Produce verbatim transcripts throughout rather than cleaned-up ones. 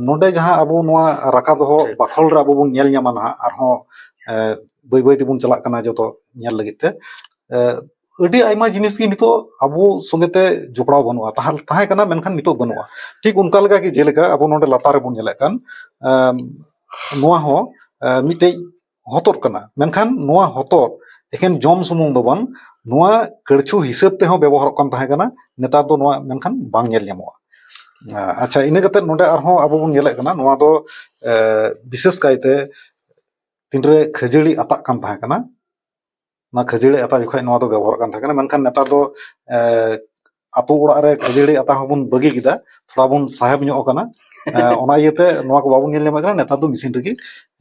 ᱱᱚᱰᱮ ᱡᱟᱦᱟᱸ ᱟᱵᱚ ᱱᱚᱣᱟ ᱨᱟᱠᱟ ᱫᱚᱦᱚ ᱴᱷᱤᱠ᱾ ᱵᱟᱠᱷᱳᱞ ᱨᱮ ᱟᱵᱚ ᱵᱚᱱ ᱧᱮᱞ ᱧᱟᱢᱟ ᱱᱟᱦᱟᱜ, ᱟᱨᱦᱚᱸ ᱮ, ᱵᱟᱹᱭ ᱵᱟᱹᱭ ᱛᱮᱵᱚᱱ ᱪᱟᱞᱟᱜ ᱠᱟᱱᱟ ᱡᱚᱛᱚ ᱧᱮᱞ ᱞᱟᱹᱜᱤᱫ ᱛᱮ᱾ ᱮ, ᱟᱹᱰᱤ ᱟᱭᱢᱟ ᱡᱤᱱᱤᱥ ᱜᱮ ᱱᱤᱛᱚᱜ ᱟᱵᱚ ᱥᱚᱸᱜᱮ ᱛᱮ ᱡᱚᱯᱲᱟᱣ ᱵᱟᱹᱱᱩᱜᱼᱟ, ᱛᱟᱦᱮᱸ, ᱛᱟᱦᱮᱸ ᱠᱟᱱᱟ, ᱢᱮᱱᱠᱷᱟᱱ ᱱᱤᱛᱚᱜ ᱵᱟᱹᱱᱩᱜᱼᱟ᱾ ᱴᱷᱤᱠ ᱚᱱᱠᱟ ᱞᱮᱠᱟ ᱜᱮ ᱡᱮᱞᱮᱠᱟ ᱟᱵᱚ ᱱᱚᱰᱮ ᱞᱟᱛᱟᱨ ᱨᱮᱵᱚᱱ ᱧᱮᱞᱮᱫ ᱠᱟᱱ, ᱮᱢ, ᱱᱚᱣᱟ ᱦᱚᱸ, ᱮ, ᱢᱤᱫᱴᱮᱡ ᱦᱚᱛᱚᱫ ᱠᱟᱱᱟ, ᱢᱮᱱᱠᱷᱟᱱ ᱱᱚᱣᱟ ᱦᱚᱛᱚᱫ ᱮᱠᱷᱮᱱ ᱡᱚᱢ ᱥᱩᱢᱩᱝ ᱫᱚ ᱵᱟᱝ, ᱱᱚᱣᱟ ᱠᱟᱹᱲᱪᱷᱩ ᱦᱤᱥᱟᱹᱵ ᱛᱮᱦᱚᱸ ᱵᱮᱵᱚᱦᱟᱨᱚᱜ ᱠᱟᱱ ᱛᱟᱦᱮᱸ ᱠᱟᱱᱟ᱾ ᱱᱮᱛᱟᱨ ᱫᱚ ᱱᱚᱣᱟ ᱢᱮᱱᱠᱷᱟᱱ ᱵᱟᱝ ᱧᱮᱞ ᱧᱟᱢᱚᱜᱼᱟ᱾ ᱟᱪᱪᱷᱟ, ᱤᱱᱟᱹ ᱠᱟᱛᱮ ᱱᱚᱰᱮ ᱟᱨᱦᱚᱸ ᱟᱵᱚ ᱵᱚᱱ ᱧᱮᱞᱮᱫ ᱠᱟᱱᱟ, ᱱᱚᱣᱟ ᱫᱚ, ᱮ, ᱵᱤᱥᱮᱥ ᱠᱟᱭᱛᱮ ᱛᱤᱱᱨᱮ ᱠᱷᱟᱹᱡᱟᱹᱲᱤ ᱟᱛᱟᱜ ᱠᱟᱱ ᱛᱟᱦᱮᱸ ᱠᱟᱱᱟ, ᱚᱱᱟ ᱠᱷᱟᱹᱡᱟᱹᱲᱤ ᱟᱛᱟ ᱡᱚᱠᱷᱚᱱ ᱱᱚᱣᱟ ᱫᱚ ᱵᱮᱵᱚᱦᱟᱨᱚᱜ ᱠᱟᱱ ᱛᱟᱦᱮᱸ ᱠᱟᱱᱟ, ᱢᱮᱱᱠᱷᱟᱱ ᱱᱮᱛᱟᱨ ᱫᱚ, ᱮ, ᱟᱛᱳ ᱚᱲᱟᱜ ᱨᱮ ᱠᱷᱟᱹᱡᱟᱹᱲᱤ ᱟᱛᱟ ᱦᱚᱸᱵᱚᱱ ᱵᱟᱹᱜᱤ ᱠᱮᱫᱟ, ᱛᱷᱚᱲᱟ ᱵᱚᱱ ᱥᱟᱦᱮᱵ ᱧᱚᱜ ᱟᱠᱟᱱᱟ᱾ ᱮ, ᱚᱱᱟ ᱤᱭᱟᱹᱛᱮ ᱱᱚᱣᱟ ᱠᱚ ᱵᱟᱵᱚᱱ ᱧᱮᱞ ᱧᱟᱢᱮᱫ ᱠᱟᱱᱟ, ᱱᱮᱛᱟᱨ ᱫᱚ ᱢᱮᱥᱤᱱ ᱨᱮᱜᱮ,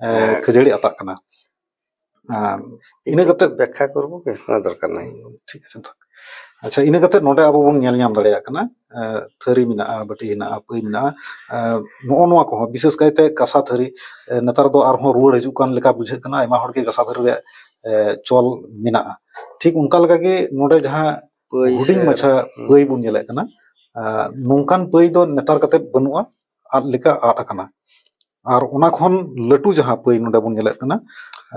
ᱮ, ᱦᱮᱸ᱾ ᱠᱷᱟᱹᱡᱟᱹᱲᱤ ᱟᱛᱟᱜ ᱠᱟᱱᱟ᱾ ᱟᱨ ᱤᱱᱟᱹ ᱠᱟᱛᱮ ᱵᱮᱠᱠᱷᱟ ᱠᱚᱨᱵᱚ ᱠᱤ? ᱚᱱᱟ ᱫᱚᱨᱠᱟᱨ ᱱᱟᱭ᱾ ᱴᱷᱤᱠ ᱟᱪᱷᱮ, ᱛᱚ᱾ ᱟᱪᱪᱷᱟ, ᱤᱱᱟᱹ ᱠᱟᱛᱮ ᱱᱚᱰᱮ ᱟᱵᱚ ᱵᱚᱱ ᱧᱮᱞ ᱧᱟᱢ ᱫᱟᱲᱮᱭᱟᱜ ᱠᱟᱱᱟ, ᱮ, ᱛᱷᱟᱹᱨᱤ ᱢᱮᱱᱟᱜᱼᱟ, ᱵᱟᱹᱴᱤ ᱦᱮᱱᱟᱜᱼᱟ, ᱯᱟᱹᱭ ᱢᱮᱱᱟᱜᱼᱟ, ᱮ, ᱱᱚᱜᱼᱚ ᱱᱚᱣᱟ ᱠᱚᱦᱚᱸ ᱵᱤᱥᱮᱥ ᱠᱟᱭᱛᱮ ᱠᱟᱸᱥᱟ ᱛᱷᱟᱹᱨᱤ, ᱮ, ᱱᱮᱛᱟᱨ ᱫᱚ ᱟᱨᱦᱚᱸ ᱨᱩᱣᱟᱹᱲ ᱦᱤᱡᱩᱜ ᱠᱟᱱ ᱞᱮᱠᱟ ᱵᱩᱡᱷᱟᱹᱜ ᱠᱟᱱᱟ᱾ ᱟᱭᱢᱟ ᱦᱚᱲ ᱜᱮ ᱠᱟᱸᱥᱟ ᱛᱷᱟᱹᱨᱤ ᱨᱮᱭᱟᱜ, ᱮ, ᱪᱚᱞ ᱢᱮᱱᱟᱜᱼᱟ᱾ ᱴᱷᱤᱠ ᱚᱱᱠᱟ ᱞᱮᱠᱟ ᱜᱮ ᱱᱚᱰᱮ ᱡᱟᱦᱟᱸ ᱯᱟᱹᱭ ᱦᱩᱰᱤᱧ ᱥᱮ ᱢᱟᱪᱷᱟ ᱦᱩᱸ᱾ ᱯᱟᱹᱭ ᱵᱚᱱ ᱧᱮᱞᱮᱫ ᱠᱟᱱᱟ, ᱮ, ᱱᱚᱝᱠᱟᱱ ᱯᱟᱹᱭ ᱫᱚ ᱱᱮᱛᱟᱨ ᱠᱟᱛᱮ ᱵᱟᱹᱱᱩᱜᱼᱟ, ᱟᱫ ᱞᱮᱠᱟ ᱟᱫ ᱟᱠᱟᱱᱟ᱾ ᱟᱨ ᱚᱱᱟ ᱠᱷᱚᱱ ᱞᱟᱹᱴᱩ ᱡᱟᱦᱟᱸ ᱯᱟᱹᱭ ᱱᱚᱰᱮ ᱵᱚᱱ ᱧᱮᱞᱮᱫ ᱠᱟᱱᱟ,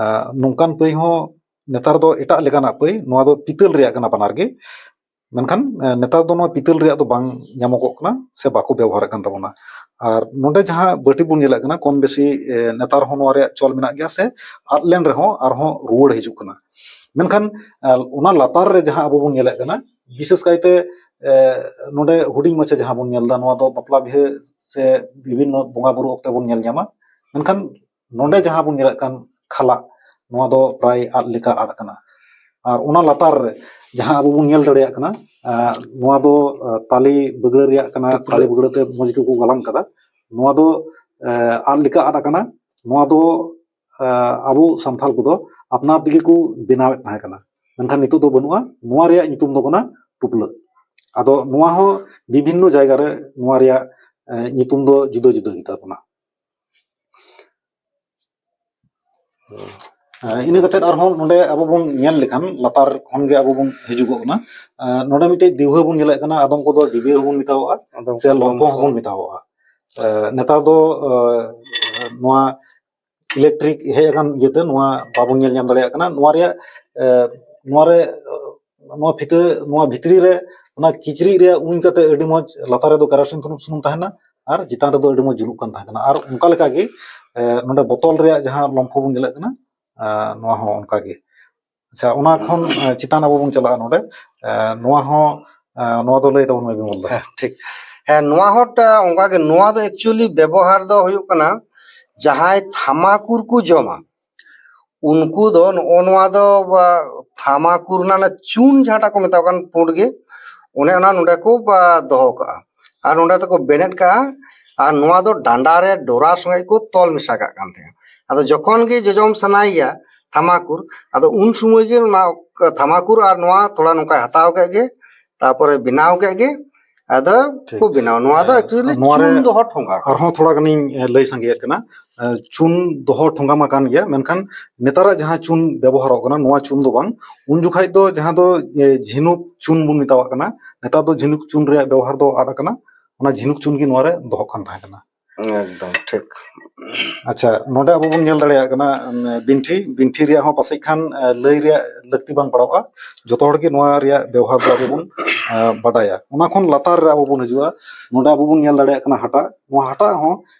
ᱮ, ᱱᱚᱝᱠᱟᱱ ᱯᱟᱹᱭ ᱦᱚᱸ ᱱᱮᱛᱟᱨ ᱫᱚ ᱮᱴᱟᱜ ᱞᱮᱠᱟᱱᱟᱜ ᱯᱟᱹᱭ, ᱱᱚᱣᱟ ᱫᱚ ᱯᱤᱛᱟᱹᱞ ᱨᱮᱭᱟᱜ ᱠᱟᱱᱟ ᱵᱟᱱᱟᱨ ᱜᱮ, ᱢᱮᱱᱠᱷᱟᱱ, ᱮ, ᱱᱮᱛᱟᱨ ᱫᱚ ᱱᱚᱣᱟ ᱯᱤᱛᱟᱹᱞ ᱨᱮᱭᱟᱜ ᱫᱚ ᱵᱟᱝ ᱧᱟᱢᱚᱜᱚᱜ ᱠᱟᱱᱟ ᱥᱮ ᱵᱟᱠᱚ ᱵᱮᱵᱚᱦᱟᱨᱮᱫ ᱠᱟᱱ ᱛᱟᱵᱚᱱᱟ᱾ ᱟᱨ ᱱᱚᱰᱮ ᱡᱟᱦᱟᱸ ᱵᱟᱹᱴᱤ ᱵᱚᱱ ᱧᱮᱞᱮᱫ ᱠᱟᱱᱟ, ᱠᱚᱢ ᱵᱮᱥᱤ, ᱮ, ᱱᱮᱛᱟᱨ ᱦᱚᱸ ᱱᱚᱣᱟ ᱨᱮᱭᱟᱜ ᱪᱚᱞ ᱢᱮᱱᱟᱜ ᱜᱮᱭᱟ ᱥᱮ ᱟᱫ ᱞᱮᱱ ᱨᱮᱦᱚᱸ ᱟᱨᱦᱚᱸ ᱨᱩᱣᱟᱹᱲ ᱦᱤᱡᱩᱜ ᱠᱟᱱᱟ᱾ ᱢᱮᱱᱠᱷᱟᱱ, ᱮ, ᱚᱱᱟ ᱞᱟᱛᱟᱨ ᱨᱮ ᱡᱟᱦᱟᱸ ᱟᱵᱚ ᱵᱚᱱ ᱧᱮᱞᱮᱫ ᱠᱟᱱᱟ, ᱵᱤᱥᱮᱥ ᱠᱟᱭᱛᱮ, ᱮ, ᱱᱚᱰᱮ ᱦᱩᱰᱤᱧ ᱢᱟᱪᱷᱟ ᱡᱟᱦᱟᱸ ᱵᱚᱱ ᱧᱮᱞ ᱮᱫᱟ, ᱱᱚᱣᱟ ᱫᱚ ᱵᱟᱯᱞᱟ ᱵᱤᱦᱟᱹ ᱥᱮ ᱵᱤᱵᱷᱤᱱᱱᱚ ᱵᱚᱸᱜᱟ ᱵᱩᱨᱩ ᱚᱠᱛᱮ ᱵᱚᱱ ᱧᱮᱞ ᱧᱟᱢᱟ᱾ ᱢᱮᱱᱠᱷᱟᱱ ᱱᱚᱰᱮ ᱡᱟᱦᱟᱸ ᱵᱚᱱ ᱧᱮᱞᱮᱫ ᱠᱟᱱ ᱠᱷᱟᱞᱟᱜ, ᱱᱚᱣᱟ ᱫᱚ ᱯᱨᱟᱭ ᱟᱫ ᱞᱮᱠᱟ ᱟᱫ ᱟᱠᱟᱱᱟ᱾ ᱟᱨ ᱚᱱᱟ ᱞᱟᱛᱟᱨ ᱨᱮ ᱡᱟᱦᱟᱸ ᱟᱵᱚ ᱵᱚᱱ ᱧᱮᱞ ᱫᱟᱲᱮᱭᱟᱜ ᱠᱟᱱᱟ, ᱮ, ᱱᱚᱣᱟ ᱫᱚ, ᱮ, ᱛᱟᱞᱮ ᱵᱟᱹᱜᱲᱟᱹ ᱨᱮᱭᱟᱜ ᱠᱟᱱᱟ, ᱴᱩᱯᱞᱟᱹᱜ᱾ ᱛᱟᱞᱮ ᱵᱟᱹᱜᱲᱟᱹ ᱛᱮ ᱢᱚᱡᱽ ᱜᱮᱠᱚ ᱜᱟᱞᱟᱝ ᱠᱟᱫᱟ᱾ ᱱᱚᱣᱟ ᱫᱚ, ᱮ, ᱟᱫ ᱞᱮᱠᱟ ᱟᱫ ᱟᱠᱟᱱᱟ᱾ ᱱᱚᱣᱟ ᱫᱚ, ᱮ, ᱟᱵᱚ ᱥᱟᱱᱛᱟᱲ ᱠᱚᱫᱚ ᱟᱯᱱᱟᱨ ᱛᱮᱜᱮ ᱠᱚ ᱵᱮᱱᱟᱣᱮᱫ ᱛᱟᱦᱮᱸ ᱠᱟᱱᱟ, ᱢᱮᱱᱠᱷᱟᱱ ᱱᱤᱛᱚᱜ ᱫᱚ ᱵᱟᱹᱱᱩᱜᱼᱟ᱾ ᱱᱚᱣᱟ ᱨᱮᱭᱟᱜ ᱧᱩᱛᱩᱢ ᱫᱚ ᱠᱟᱱᱟ ᱴᱩᱯᱞᱟᱹᱜ᱾ ᱟᱫᱚ ᱱᱚᱣᱟ ᱦᱚᱸ ᱵᱤᱵᱷᱤᱱᱱᱚ ᱡᱟᱭᱜᱟ ᱨᱮ ᱱᱚᱣᱟ ᱨᱮᱭᱟᱜ, ᱮ, ᱧᱩᱛᱩᱢ ᱫᱚ ᱡᱩᱫᱟᱹ ᱡᱩᱫᱟᱹ ᱜᱮᱛᱟ ᱵᱚᱱᱟ᱾ ᱦᱩᱸ᱾ ᱮ, ᱤᱱᱟᱹ ᱠᱟᱛᱮ ᱟᱨᱦᱚᱸ ᱱᱚᱰᱮ ᱟᱵᱚ ᱵᱚᱱ ᱧᱮᱞ ᱞᱮᱠᱷᱟᱱ, ᱞᱟᱛᱟᱨ ᱠᱷᱚᱱ ᱜᱮ ᱟᱵᱚ ᱵᱚᱱ ᱦᱤᱡᱩᱜᱚᱜ ᱠᱟᱱᱟ᱾ ᱮ, ᱱᱚᱰᱮ ᱢᱤᱫᱴᱮᱡ ᱫᱤᱣᱦᱟᱹ ᱵᱚᱱ ᱧᱮᱞᱮᱫ ᱠᱟᱱᱟ, ᱟᱫᱚᱢ ᱠᱚᱫᱚ ᱰᱤᱵᱟᱹ ᱦᱚᱸᱵᱚᱱ ᱢᱮᱛᱟᱣᱟᱜᱼᱟ, ᱟᱫᱚᱢ ᱥᱮ ᱠᱚᱫᱚ ᱞᱚᱢᱯᱷᱚ ᱞᱚᱢᱯᱷᱚ᱾ ᱦᱚᱸᱵᱚᱱ ᱢᱮᱛᱟᱣᱟᱜᱼᱟ᱾ ᱱᱮᱛᱟᱨ ᱫᱚ ᱱᱚᱣᱟ ᱤᱞᱮᱠᱴᱨᱤᱠ ᱦᱮᱡ ᱟᱠᱟᱱ ᱤᱭᱟᱹᱛᱮ ᱱᱚᱣᱟ ᱵᱟᱵᱚᱱ ᱧᱮᱞ ᱧᱟᱢ ᱫᱟᱲᱮᱭᱟᱜ ᱠᱟᱱᱟ᱾ ᱱᱚᱣᱟ ᱨᱮᱭᱟᱜ ᱱᱚᱣᱟ ᱨᱮ ᱱᱚᱣᱟ ᱯᱷᱤᱛᱟᱹ ᱱᱚᱣᱟ ᱵᱷᱤᱛᱨᱤ ᱨᱮ ᱚᱱᱟ ᱠᱤᱪᱨᱤᱡ ᱨᱮᱭᱟᱜ ᱩᱧ ᱠᱟᱛᱮ ᱟᱹᱰᱤ ᱢᱚᱡᱽ ᱞᱟᱛᱟᱨ ᱨᱮᱫᱚ ᱠᱮᱨᱟᱥᱤᱱ ᱥᱩᱱᱩᱢ ᱥᱩᱱᱩᱢ ᱛᱟᱦᱮᱱᱟ ᱟᱨ ᱪᱮᱛᱟᱱ ᱨᱮᱫᱚ ᱟᱹᱰᱤ ᱢᱚᱡᱽ ᱡᱩᱞᱩᱜ ᱠᱟᱱ ᱛᱟᱦᱮᱸ ᱠᱟᱱᱟ᱾ ᱟᱨ ᱚᱱᱠᱟ ᱞᱮᱠᱟᱜᱮ ᱱᱚᱰᱮ ᱵᱚᱛᱚᱞ ᱨᱮᱭᱟᱜ ᱡᱟᱦᱟᱸ ᱞᱚᱢᱯᱷᱚ ᱵᱚᱱ ᱧᱮᱞᱮᱫ ᱠᱟᱱᱟ, ᱱᱚᱣᱟ ᱦᱚᱸ ᱚᱱᱠᱟᱜᱮ᱾ ᱟᱪᱪᱷᱟ, ᱚᱱᱟ ᱠᱷᱚᱱ ᱪᱮᱛᱟᱱ ᱟᱵᱚ ᱵᱚᱱ ᱪᱟᱞᱟᱜᱼᱟ ᱱᱚᱰᱮ, ᱱᱚᱣᱟ ᱦᱚᱸ ᱱᱚᱣᱟ ᱫᱚ ᱞᱟᱹᱭ ᱛᱟᱵᱚᱱ ᱢᱮ ᱵᱤᱢᱚᱞ ᱫᱟ᱾ ᱦᱮᱸ, ᱴᱷᱤᱠ᱾ ᱦᱮᱸ, ᱱᱚᱣᱟ ᱦᱚᱸ ᱚᱱᱠᱟᱜᱮ, ᱱᱚᱣᱟ ᱫᱚ ᱮᱠᱪᱩᱭᱮᱞᱤ ᱵᱮᱵᱚᱦᱟᱨ ᱫᱚ ᱦᱩᱭᱩᱜ ᱠᱟᱱᱟ ᱡᱟᱦᱟᱸᱭ ᱛᱷᱟᱢᱟᱠᱩᱨ ᱠᱚ ᱡᱚᱢᱟ, ᱩᱱᱠᱩ ᱫᱚ ᱱᱚᱜᱼᱚ ᱱᱚᱣᱟ ᱫᱚ ᱛᱷᱟᱢᱟᱠᱩᱨ ᱨᱮᱱᱟᱜ ᱪᱩᱱ ᱡᱟᱦᱟᱸᱴᱟᱜ ᱠᱚ ᱢᱮᱛᱟᱜ ᱠᱟᱱ ᱯᱩᱸᱰ ᱜᱮ, ᱚᱱᱮ ᱚᱱᱟ ᱱᱚᱰᱮ ᱠᱚ ᱫᱚᱦᱚ ᱠᱟᱜᱼᱟ ᱟᱨ ᱱᱚᱰᱮ ᱫᱚᱠᱚ ᱵᱮᱱᱮᱫ ᱠᱟᱜᱼᱟ᱾ ᱟᱨ ᱱᱚᱣᱟ ᱫᱚ ᱰᱟᱸᱰᱟ ᱨᱮ ᱰᱚᱨᱟ ᱥᱚᱸᱜᱮ ᱠᱚ ᱛᱚᱞ ᱢᱮᱥᱟ ᱠᱟᱜ ᱠᱟᱱ ᱛᱟᱦᱮᱸᱫ᱾ ᱟᱫᱚ ᱡᱚᱠᱷᱚᱱ ᱜᱮ ᱡᱚᱡᱚᱢ ᱥᱟᱱᱟᱭᱮᱭᱟ ᱛᱷᱟᱢᱟᱠᱩᱨ, ᱟᱫᱚ ᱩᱱ ᱥᱚᱢᱚᱭ ᱜᱮ ᱚᱱᱟ ᱛᱷᱟᱢᱟᱠᱩᱨ ᱟᱨ ᱱᱚᱣᱟ ᱛᱷᱚᱲᱟ ᱱᱚᱝᱠᱟᱭ ᱦᱟᱛᱟᱣ ᱠᱮᱫ ᱜᱮ, ᱛᱟᱨᱯᱚᱨᱮ ᱵᱮᱱᱟᱣ ᱠᱮᱫ ᱜᱮ, ᱟᱫᱚ ᱴᱷᱤᱠ᱾ ᱠᱚ ᱵᱮᱱᱟᱣᱟ᱾ ᱱᱚᱣᱟ ᱫᱚ ᱮᱠᱪᱩᱭᱮᱞᱤ ᱱᱚᱣᱟ ᱨᱮ ᱪᱩᱱ ᱫᱚᱦᱚ ᱴᱷᱚᱸᱜᱟ᱾ ᱟᱨᱦᱚᱸ ᱛᱷᱚᱲᱟ ᱜᱟᱱᱤᱧ ᱞᱟᱹᱭ ᱥᱟᱸᱜᱮᱭᱮᱫ ᱠᱟᱱᱟ᱾ ᱪᱩᱱ ᱫᱚᱦᱚ ᱴᱷᱚᱸᱜᱟ ᱢᱟ ᱠᱟᱱ ᱜᱮᱭᱟ, ᱢᱮᱱᱠᱷᱟᱱ ᱱᱮᱛᱟᱨᱟᱜ ᱡᱟᱦᱟᱸ ᱪᱩᱱ ᱵᱮᱵᱚᱦᱟᱨᱚᱜ ᱠᱟᱱᱟ, ᱱᱚᱣᱟ ᱪᱩᱱ ᱫᱚ ᱵᱟᱝ᱾ ᱩᱱ ᱡᱚᱠᱷᱟᱡ ᱫᱚ ᱡᱟᱦᱟᱸ ᱫᱚ ᱡᱷᱤᱱᱩᱠ ᱪᱩᱱ ᱵᱚᱱ ᱢᱮᱛᱟᱣᱟᱜ ᱠᱟᱱᱟ, ᱱᱮᱛᱟᱨ ᱫᱚ ᱡᱷᱤᱱᱩᱠ ᱪᱩᱱ ᱨᱮᱭᱟᱜ ᱵᱮᱵᱚᱦᱟᱨ ᱫᱚ ᱟᱫ ᱟᱠᱟᱱᱟ᱾ ᱚᱱᱟ ᱡᱷᱤᱱᱩᱠ ᱪᱩᱱ ᱜᱮ ᱱᱚᱣᱟ ᱨᱮ ᱫᱚᱦᱚᱜ ᱠᱟᱱ ᱛᱟᱦᱮᱸ ᱠᱟᱱᱟ᱾ ᱮᱠᱫᱚᱢ ᱴᱷᱤᱠ᱾ ᱟᱪᱪᱷᱟ, ᱱᱚᱰᱮ ᱟᱵᱚ ᱵᱚᱱ ᱧᱮᱞ ᱫᱟᱲᱮᱭᱟᱜ ᱠᱟᱱᱟ, ᱩᱢ, ᱵᱤᱱᱴᱷᱤ, ᱵᱤᱱᱴᱷᱤ ᱨᱮᱭᱟᱜ ᱦᱚᱸ ᱯᱟᱥᱮᱡ ᱠᱷᱟᱱ, ᱮ, ᱞᱟᱹᱭ ᱨᱮᱭᱟᱜ ᱞᱟᱹᱠᱛᱤ ᱵᱟᱝ ᱯᱟᱲᱟᱜᱼᱟ᱾ ᱡᱚᱛᱚ ᱦᱚᱲ ᱜᱮ ᱱᱚᱣᱟ ᱨᱮᱭᱟᱜ ᱵᱮᱣᱦᱟᱨ ᱫᱚ ᱟᱵᱚ ᱵᱚᱱ, ᱮ, ᱵᱟᱰᱟᱭᱟ᱾ ᱚᱱᱟ ᱠᱷᱚᱱ ᱞᱟᱛᱟᱨ ᱨᱮ ᱟᱵᱚ ᱵᱚᱱ ᱦᱤᱡᱩᱜᱼᱟ᱾ ᱱᱚᱰᱮ ᱟᱵᱚ ᱵᱚᱱ ᱧᱮᱞ ᱫᱟᱲᱮᱭᱟᱜ ᱠᱟᱱᱟ ᱦᱟᱴᱟᱜ᱾ ᱱᱚᱣᱟ ᱦᱟᱴᱟᱜ ᱦᱚᱸ,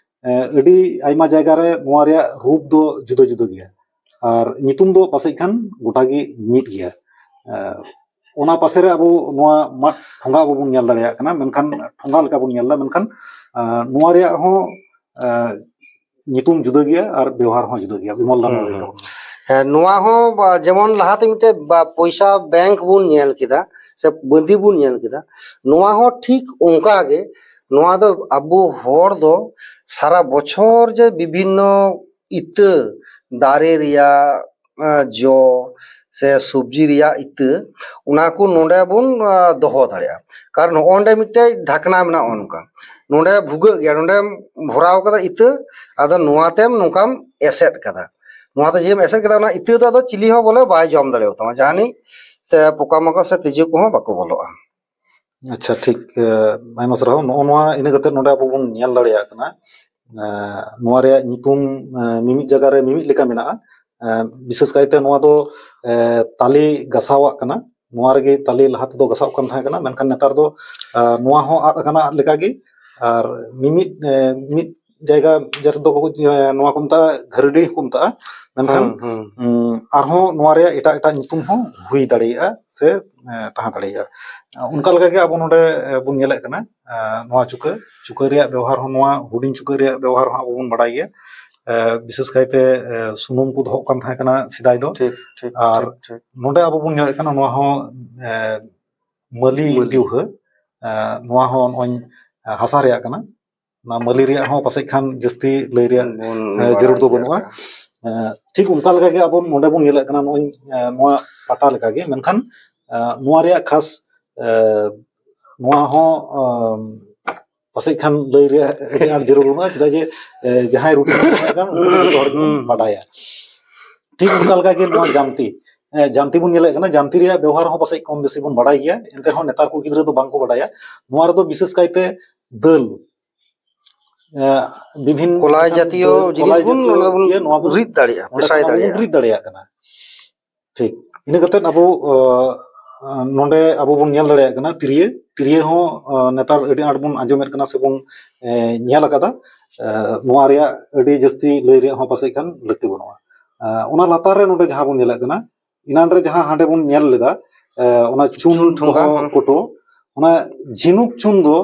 ᱮ, ᱟᱹᱰᱤ ᱟᱭᱢᱟ ᱡᱟᱭᱜᱟ ᱨᱮ ᱱᱚᱣᱟ ᱨᱮᱭᱟᱜ ᱨᱩᱯ ᱫᱚ ᱡᱩᱫᱟᱹ ᱡᱩᱫᱟᱹ ᱜᱮᱭᱟ᱾ ᱟᱨ ᱧᱩᱛᱩᱢ ᱫᱚ ᱯᱟᱥᱮᱡ ᱠᱷᱟᱱ ᱜᱚᱴᱟ ᱜᱮ ᱢᱤᱫ ᱜᱮᱭᱟ᱾ ᱮ, ᱚᱱᱟ ᱯᱟᱥᱮ ᱨᱮ ᱟᱵᱚ ᱱᱚᱣᱟ ᱢᱟᱫ ᱴᱷᱚᱸᱜᱟ ᱟᱵᱚ ᱵᱚᱱ ᱧᱮᱞ ᱫᱟᱲᱮᱭᱟᱜ ᱠᱟᱱᱟ, ᱢᱮᱱᱠᱷᱟᱱ ᱴᱷᱚᱸᱜᱟ ᱞᱮᱠᱟ ᱵᱚᱱ ᱧᱮᱞ ᱮᱫᱟ, ᱢᱮᱱᱠᱷᱟᱱ, ᱟᱸ, ᱱᱚᱣᱟ ᱨᱮᱭᱟᱜ ᱦᱚᱸ, ᱟᱸ, ᱧᱩᱛᱩᱢ ᱡᱩᱫᱟᱹ ᱜᱮᱭᱟ ᱟᱨ ᱵᱮᱣᱦᱟᱨ ᱦᱚᱸ ᱡᱩᱫᱟᱹ ᱜᱮᱭᱟ᱾ ᱵᱤᱢᱚᱞ ᱫᱟ, ᱦᱩᱸ, ᱱᱚᱣᱟ ᱞᱟᱹᱭ ᱦᱩᱸ᱾ ᱛᱟᱵᱚᱱ ᱢᱮ᱾ ᱦᱮᱸ, ᱱᱚᱣᱟ ᱦᱚᱸ ᱵᱟ-, ᱡᱮᱢᱚᱱ ᱞᱟᱦᱟᱛᱮ ᱢᱤᱫᱴᱮᱡ ᱵᱟ-, ᱯᱚᱭᱥᱟ ᱵᱮᱝᱠ ᱵᱚᱱ ᱧᱮᱞ ᱠᱮᱫᱟ ᱥᱮ ᱵᱟᱸᱫᱤ ᱵᱚᱱ ᱧᱮᱞ ᱠᱮᱫᱟ, ᱱᱚᱣᱟ ᱦᱚᱸ ᱴᱷᱤᱠ ᱚᱱᱠᱟ ᱜᱮ᱾ ᱱᱚᱣᱟ ᱫᱚ ᱟᱵᱚ ᱦᱚᱲ ᱫᱚ ᱥᱟᱨᱟ ᱵᱚᱪᱷᱚᱨ ᱡᱮ ᱵᱤᱵᱷᱤᱱᱱᱚ ᱤᱛᱟᱹ, ᱫᱟᱨᱮ ᱨᱮᱭᱟᱜ, ᱮᱸ, ᱡᱚ ᱥᱮ ᱥᱚᱵᱽᱡᱤ ᱨᱮᱭᱟᱜ ᱤᱛᱟᱹ, ᱚᱱᱟ ᱠᱚ ᱱᱚᱰᱮ ᱵᱚᱱ, ᱮᱸ, ᱫᱚᱦᱚ ᱫᱟᱲᱮᱭᱟᱜᱼᱟ᱾ ᱠᱟᱨᱚᱱ ᱱᱚᱜᱼᱚ ᱱᱚᱰᱮ ᱢᱤᱫᱴᱮᱡ ᱰᱷᱟᱠᱱᱟ ᱢᱮᱱᱟᱜᱼᱟ, ᱱᱚᱜᱼᱚ ᱱᱚᱝᱠᱟ᱾ ᱱᱚᱰᱮ ᱵᱷᱩᱜᱟᱹᱜ ᱜᱮᱭᱟ, ᱱᱚᱰᱮᱢ ᱵᱷᱚᱨᱟᱣ ᱠᱟᱫᱟ ᱤᱛᱟᱹ, ᱟᱫᱚ ᱱᱚᱣᱟ ᱛᱮᱢ ᱱᱚᱝᱠᱟᱢ ᱮᱥᱮᱫ ᱠᱟᱫᱟ᱾ ᱱᱚᱣᱟ ᱛᱮ ᱡᱮᱢ ᱮᱥᱮᱫ ᱠᱟᱫᱟ, ᱚᱱᱟ ᱤᱛᱟᱹ ᱫᱚ ᱟᱫᱚ ᱪᱤᱞᱤ ᱦᱚᱸ ᱵᱚᱞᱮ ᱵᱟᱭ ᱡᱚᱢ ᱫᱟᱲᱮᱭᱟᱛᱟᱢᱟ, ᱡᱟᱦᱟᱱᱤᱡ ᱥᱮ ᱯᱚᱠᱟ ᱢᱟᱠᱚᱲ ᱥᱮ ᱛᱤᱡᱩ ᱠᱚᱦᱚᱸ ᱵᱟᱠᱚ ᱵᱚᱞᱚᱜᱼᱟ᱾ ᱟᱪᱪᱷᱟ, ᱴᱷᱤᱠ᱾ ᱮ, ᱟᱭᱢᱟ ᱥᱟᱨᱦᱟᱣ᱾ ᱱᱚᱜᱼᱚ ᱱᱚᱣᱟ ᱤᱱᱟᱹ ᱠᱟᱛᱮ ᱱᱚᱰᱮ ᱟᱵᱚ ᱵᱚᱱ ᱧᱮᱞ ᱫᱟᱲᱮᱭᱟᱜ ᱠᱟᱱᱟ, ᱮ, ᱱᱚᱣᱟ ᱨᱮᱭᱟᱜ ᱧᱩᱛᱩᱢ, ᱮ, ᱢᱤᱢᱤᱫ ᱡᱟᱭᱜᱟ ᱨᱮ ᱢᱤᱢᱤᱫ ᱞᱮᱠᱟ ᱢᱮᱱᱟᱜᱼᱟ᱾ ᱮ, ᱵᱤᱥᱮᱥ ᱠᱟᱭᱛᱮ ᱱᱚᱣᱟ ᱫᱚ, ᱮ, ᱛᱟᱞᱮ ᱜᱟᱥᱟᱣᱟᱜ ᱠᱟᱱᱟ᱾ ᱱᱚᱣᱟ ᱨᱮᱜᱮ ᱛᱟᱞᱮ ᱞᱟᱦᱟ ᱛᱮᱫᱚ ᱜᱟᱥᱟᱣ ᱠᱟᱱ ᱛᱟᱦᱮᱸ ᱠᱟᱱᱟ, ᱢᱮᱱᱠᱷᱟᱱ ᱱᱮᱛᱟᱨ ᱫᱚ, ᱮ, ᱱᱚᱣᱟ ᱦᱚᱸ ᱟᱫ ᱟᱠᱟᱱᱟ, ᱟᱫ ᱞᱮᱠᱟᱜᱮ᱾ ᱟᱨ ᱢᱤᱢᱤᱫ, ᱮ, ᱢᱤᱫ ᱡᱟᱭᱜᱟ ᱡᱟᱦᱟᱸ ᱫᱚ, ᱮ, ᱱᱚᱣᱟ ᱠᱚ ᱢᱮᱛᱟᱜᱼᱟ, ᱜᱷᱟᱹᱨᱰᱤ ᱦᱚᱸᱠᱚ ᱢᱮᱛᱟᱜᱼᱟ, ᱢᱮᱱᱠᱷᱟᱱ, ᱦᱩᱸ, ᱦᱩᱸ᱾ ᱩᱸ, ᱟᱨᱦᱚᱸ ᱱᱚᱣᱟ ᱨᱮᱭᱟᱜ ᱮᱴᱟᱜ ᱮᱴᱟᱜ ᱧᱩᱛᱩᱢ ᱦᱚᱸ ᱦᱩᱭ ᱫᱟᱲᱮᱭᱟᱜᱼᱟ ᱥᱮ, ᱮ, ᱛᱟᱦᱮᱸ ᱫᱟᱲᱮᱭᱟᱜᱼᱟ᱾ ᱚᱱᱠᱟ ᱞᱮᱠᱟᱜᱮ ᱟᱵᱚ ᱱᱚᱰᱮ, ᱮ, ᱵᱚᱱ ᱧᱮᱞᱮᱫ ᱠᱟᱱᱟ, ᱮ, ᱱᱚᱣᱟ ᱪᱩᱠᱟᱹ, ᱪᱩᱠᱟᱹ ᱨᱮᱭᱟᱜ ᱵᱮᱣᱦᱟᱨ ᱦᱚᱸ, ᱱᱚᱣᱟ ᱦᱩᱰᱤᱧ ᱪᱩᱠᱟᱹ ᱨᱮᱭᱟᱜ ᱵᱮᱣᱦᱟᱨ ᱦᱚᱸ ᱟᱵᱚ ᱵᱚᱱ ᱵᱟᱰᱟᱭ ᱜᱮᱭᱟ᱾ ᱮ, ᱵᱤᱥᱮᱥ ᱠᱟᱭᱛᱮ, ᱮ, ᱥᱩᱱᱩᱢ ᱠᱚ ᱫᱚᱦᱚᱜ ᱠᱟᱱ ᱛᱟᱦᱮᱸ ᱠᱟᱱᱟ ᱥᱮᱫᱟᱭ ᱫᱚ᱾ ᱴᱷᱤᱠ, ᱴᱷᱤᱠ, ᱟᱨ ᱴᱷᱤᱠ, ᱴᱷᱤᱠ᱾ ᱱᱚᱰᱮ ᱟᱵᱚ ᱵᱚᱱ ᱧᱮᱞᱮᱫ ᱠᱟᱱᱟ, ᱱᱚᱣᱟ ᱦᱚᱸ, ᱮ, ᱢᱟᱹᱞᱤ ᱢᱟᱹᱞᱤ᱾ ᱰᱤᱣᱦᱟᱹ, ᱮ, ᱱᱚᱣᱟ ᱦᱚᱸ ᱱᱚᱜᱼᱚᱭ, ᱮ, ᱦᱟᱥᱟ ᱨᱮᱭᱟᱜ ᱠᱟᱱᱟ᱾ ᱚᱱᱟ ᱢᱟᱹᱞᱤ ᱨᱮᱭᱟᱜ ᱦᱚᱸ ᱯᱟᱥᱮᱡ ᱠᱷᱟᱱ ᱡᱟᱹᱥᱛᱤ ᱞᱟᱹᱭ ᱨᱮᱭᱟᱜ, ᱵᱚᱱ ᱮ, ᱵᱟᱲᱟᱭ ᱡᱟᱹᱨᱩᱲ ᱫᱚ ᱜᱮᱭᱟ᱾ ᱵᱟᱹᱱᱩᱜᱼᱟ᱾ ᱮ, ᱴᱷᱤᱠ ᱚᱱᱠᱟ ᱞᱮᱠᱟᱜᱮ ᱟᱵᱚ ᱱᱚᱰᱮ ᱵᱚᱱ ᱧᱮᱞᱮᱫ ᱠᱟᱱᱟ, ᱱᱚᱜᱼᱚᱭ, ᱮ, ᱱᱚᱣᱟ ᱯᱟᱴᱟ ᱞᱮᱠᱟᱜᱮ, ᱢᱮᱱᱠᱷᱟᱱ, ᱮ, ᱱᱚᱣᱟ ᱨᱮᱭᱟᱜ ᱠᱷᱟᱥ, ᱮ, ᱱᱚᱣᱟ ᱦᱚᱸ, ᱮ, ᱯᱟᱥᱮᱡ ᱠᱷᱟᱱ ᱞᱟᱹᱭ ᱨᱮᱭᱟᱜ ᱟᱹᱰᱤ ᱟᱸᱴ ᱡᱟᱹᱨᱩᱲ ᱵᱟᱹᱱᱩᱜᱼᱟ, ᱪᱮᱫᱟᱜ ᱡᱮ, ᱮ, ᱡᱟᱦᱟᱸᱭ ᱨᱩᱴᱤ ᱵᱚᱱ ᱵᱮᱱᱟᱣᱮᱫ ᱠᱟᱱ, ᱩᱱᱠᱩ ᱫᱚ ᱡᱚᱛᱚ ᱦᱚᱲ ᱜᱮᱵᱚᱱ ᱦᱩᱸ᱾ ᱵᱟᱰᱟᱭᱟ᱾ ᱴᱷᱤᱠ ᱚᱱᱠᱟ ᱞᱮᱠᱟᱜᱮ ᱱᱚᱣᱟ ᱡᱟᱢᱛᱤ, ᱮ, ᱡᱟᱢᱛᱤ ᱵᱚᱱ ᱧᱮᱞᱮᱫ ᱠᱟᱱᱟ, ᱡᱟᱢᱛᱤ ᱨᱮᱭᱟᱜ ᱵᱮᱣᱦᱟᱨ ᱦᱚᱸ ᱯᱟᱥᱮᱡ ᱠᱚᱢ ᱵᱮᱥᱤ ᱵᱚᱱ ᱵᱟᱰᱟᱭ ᱜᱮᱭᱟ, ᱮᱱᱛᱮ ᱨᱮᱦᱚᱸ ᱱᱮᱛᱟᱨ ᱠᱚ ᱜᱤᱫᱽᱨᱟᱹ ᱫᱚ ᱵᱟᱝ ᱠᱚ ᱵᱟᱰᱟᱭᱟ᱾ ᱱᱚᱣᱟ ᱨᱮᱫᱚ ᱵᱤᱥᱮᱥ ᱠᱟᱭᱛᱮ ᱫᱟᱹᱞ, ᱮ, ᱵᱤᱵᱷᱤᱱᱱᱚ ᱠᱚᱞᱟᱭ ᱞᱮᱠᱟᱱ ᱡᱟᱛᱤᱭᱚ ᱫᱟᱹᱞ, ᱡᱤᱱᱤᱥ ᱠᱚᱞᱟᱭ ᱵᱚᱱ, ᱡᱟᱛᱤᱭᱚ ᱚᱱᱟ ᱫᱚᱵᱚᱱ ᱤᱭᱟᱹ, ᱱᱚᱣᱟ ᱵᱚᱱ, ᱨᱤᱫ ᱫᱟᱲᱮᱭᱟᱜᱼᱟ, ᱚᱸᱰᱮ ᱯᱮᱥᱟᱭ ᱠᱷᱚᱱ ᱟᱵᱚ ᱵᱚᱱ ᱫᱟᱲᱮᱭᱟᱜᱼᱟ᱾ ᱨᱤᱫ ᱫᱟᱲᱮᱭᱟᱜ ᱠᱟᱱᱟ᱾ ᱴᱷᱤᱠ᱾ ᱤᱱᱟᱹ ᱠᱟᱛᱮᱫ ᱟᱵᱚ, ᱚ, ᱱᱚᱰᱮ ᱟᱵᱚ ᱵᱚᱱ ᱧᱮᱞ ᱫᱟᱲᱮᱭᱟᱜ ᱠᱟᱱᱟ ᱛᱤᱨᱭᱟᱹ᱾ ᱛᱤᱨᱭᱟᱹ ᱦᱚᱸ, ᱚ, ᱱᱮᱛᱟᱨ ᱟᱹᱰᱤ ᱟᱸᱴ ᱵᱚᱱ ᱟᱸᱡᱚᱢᱮᱫ ᱠᱟᱱᱟ ᱥᱮᱵᱚᱱ, ᱮ, ᱧᱮᱞ ᱟᱠᱟᱫᱟ᱾ ᱮ, ᱱᱚᱣᱟ ᱨᱮᱭᱟᱜ ᱟᱹᱰᱤ ᱡᱟᱹᱥᱛᱤ ᱞᱟᱹᱭ ᱨᱮᱭᱟᱜ ᱦᱚᱸ ᱯᱟᱥᱮᱡ ᱠᱷᱟᱱ ᱞᱟᱹᱠᱛᱤ ᱵᱟᱹᱱᱩᱜᱼᱟ᱾ ᱮ, ᱚᱱᱟ ᱞᱟᱛᱟᱨ ᱨᱮ ᱱᱚᱰᱮ ᱡᱟᱦᱟᱸ ᱵᱚᱱ ᱧᱮᱞᱮᱫ ᱠᱟᱱᱟ, ᱮᱱᱟᱱ ᱨᱮ ᱡᱟᱦᱟᱸ ᱦᱟᱸᱰᱮ ᱵᱚᱱ ᱧᱮᱞ ᱞᱮᱫᱟ, ᱮ, ᱚᱱᱟ ᱪᱩᱱ ᱪᱩᱱ ᱴᱷᱚᱸᱜᱟ, ᱫᱚᱦᱚ ᱦᱮᱸ᱾ ᱠᱚᱴᱚ, ᱚᱱᱟ ᱡᱷᱤᱱᱩᱠ ᱪᱩᱱ ᱫᱚ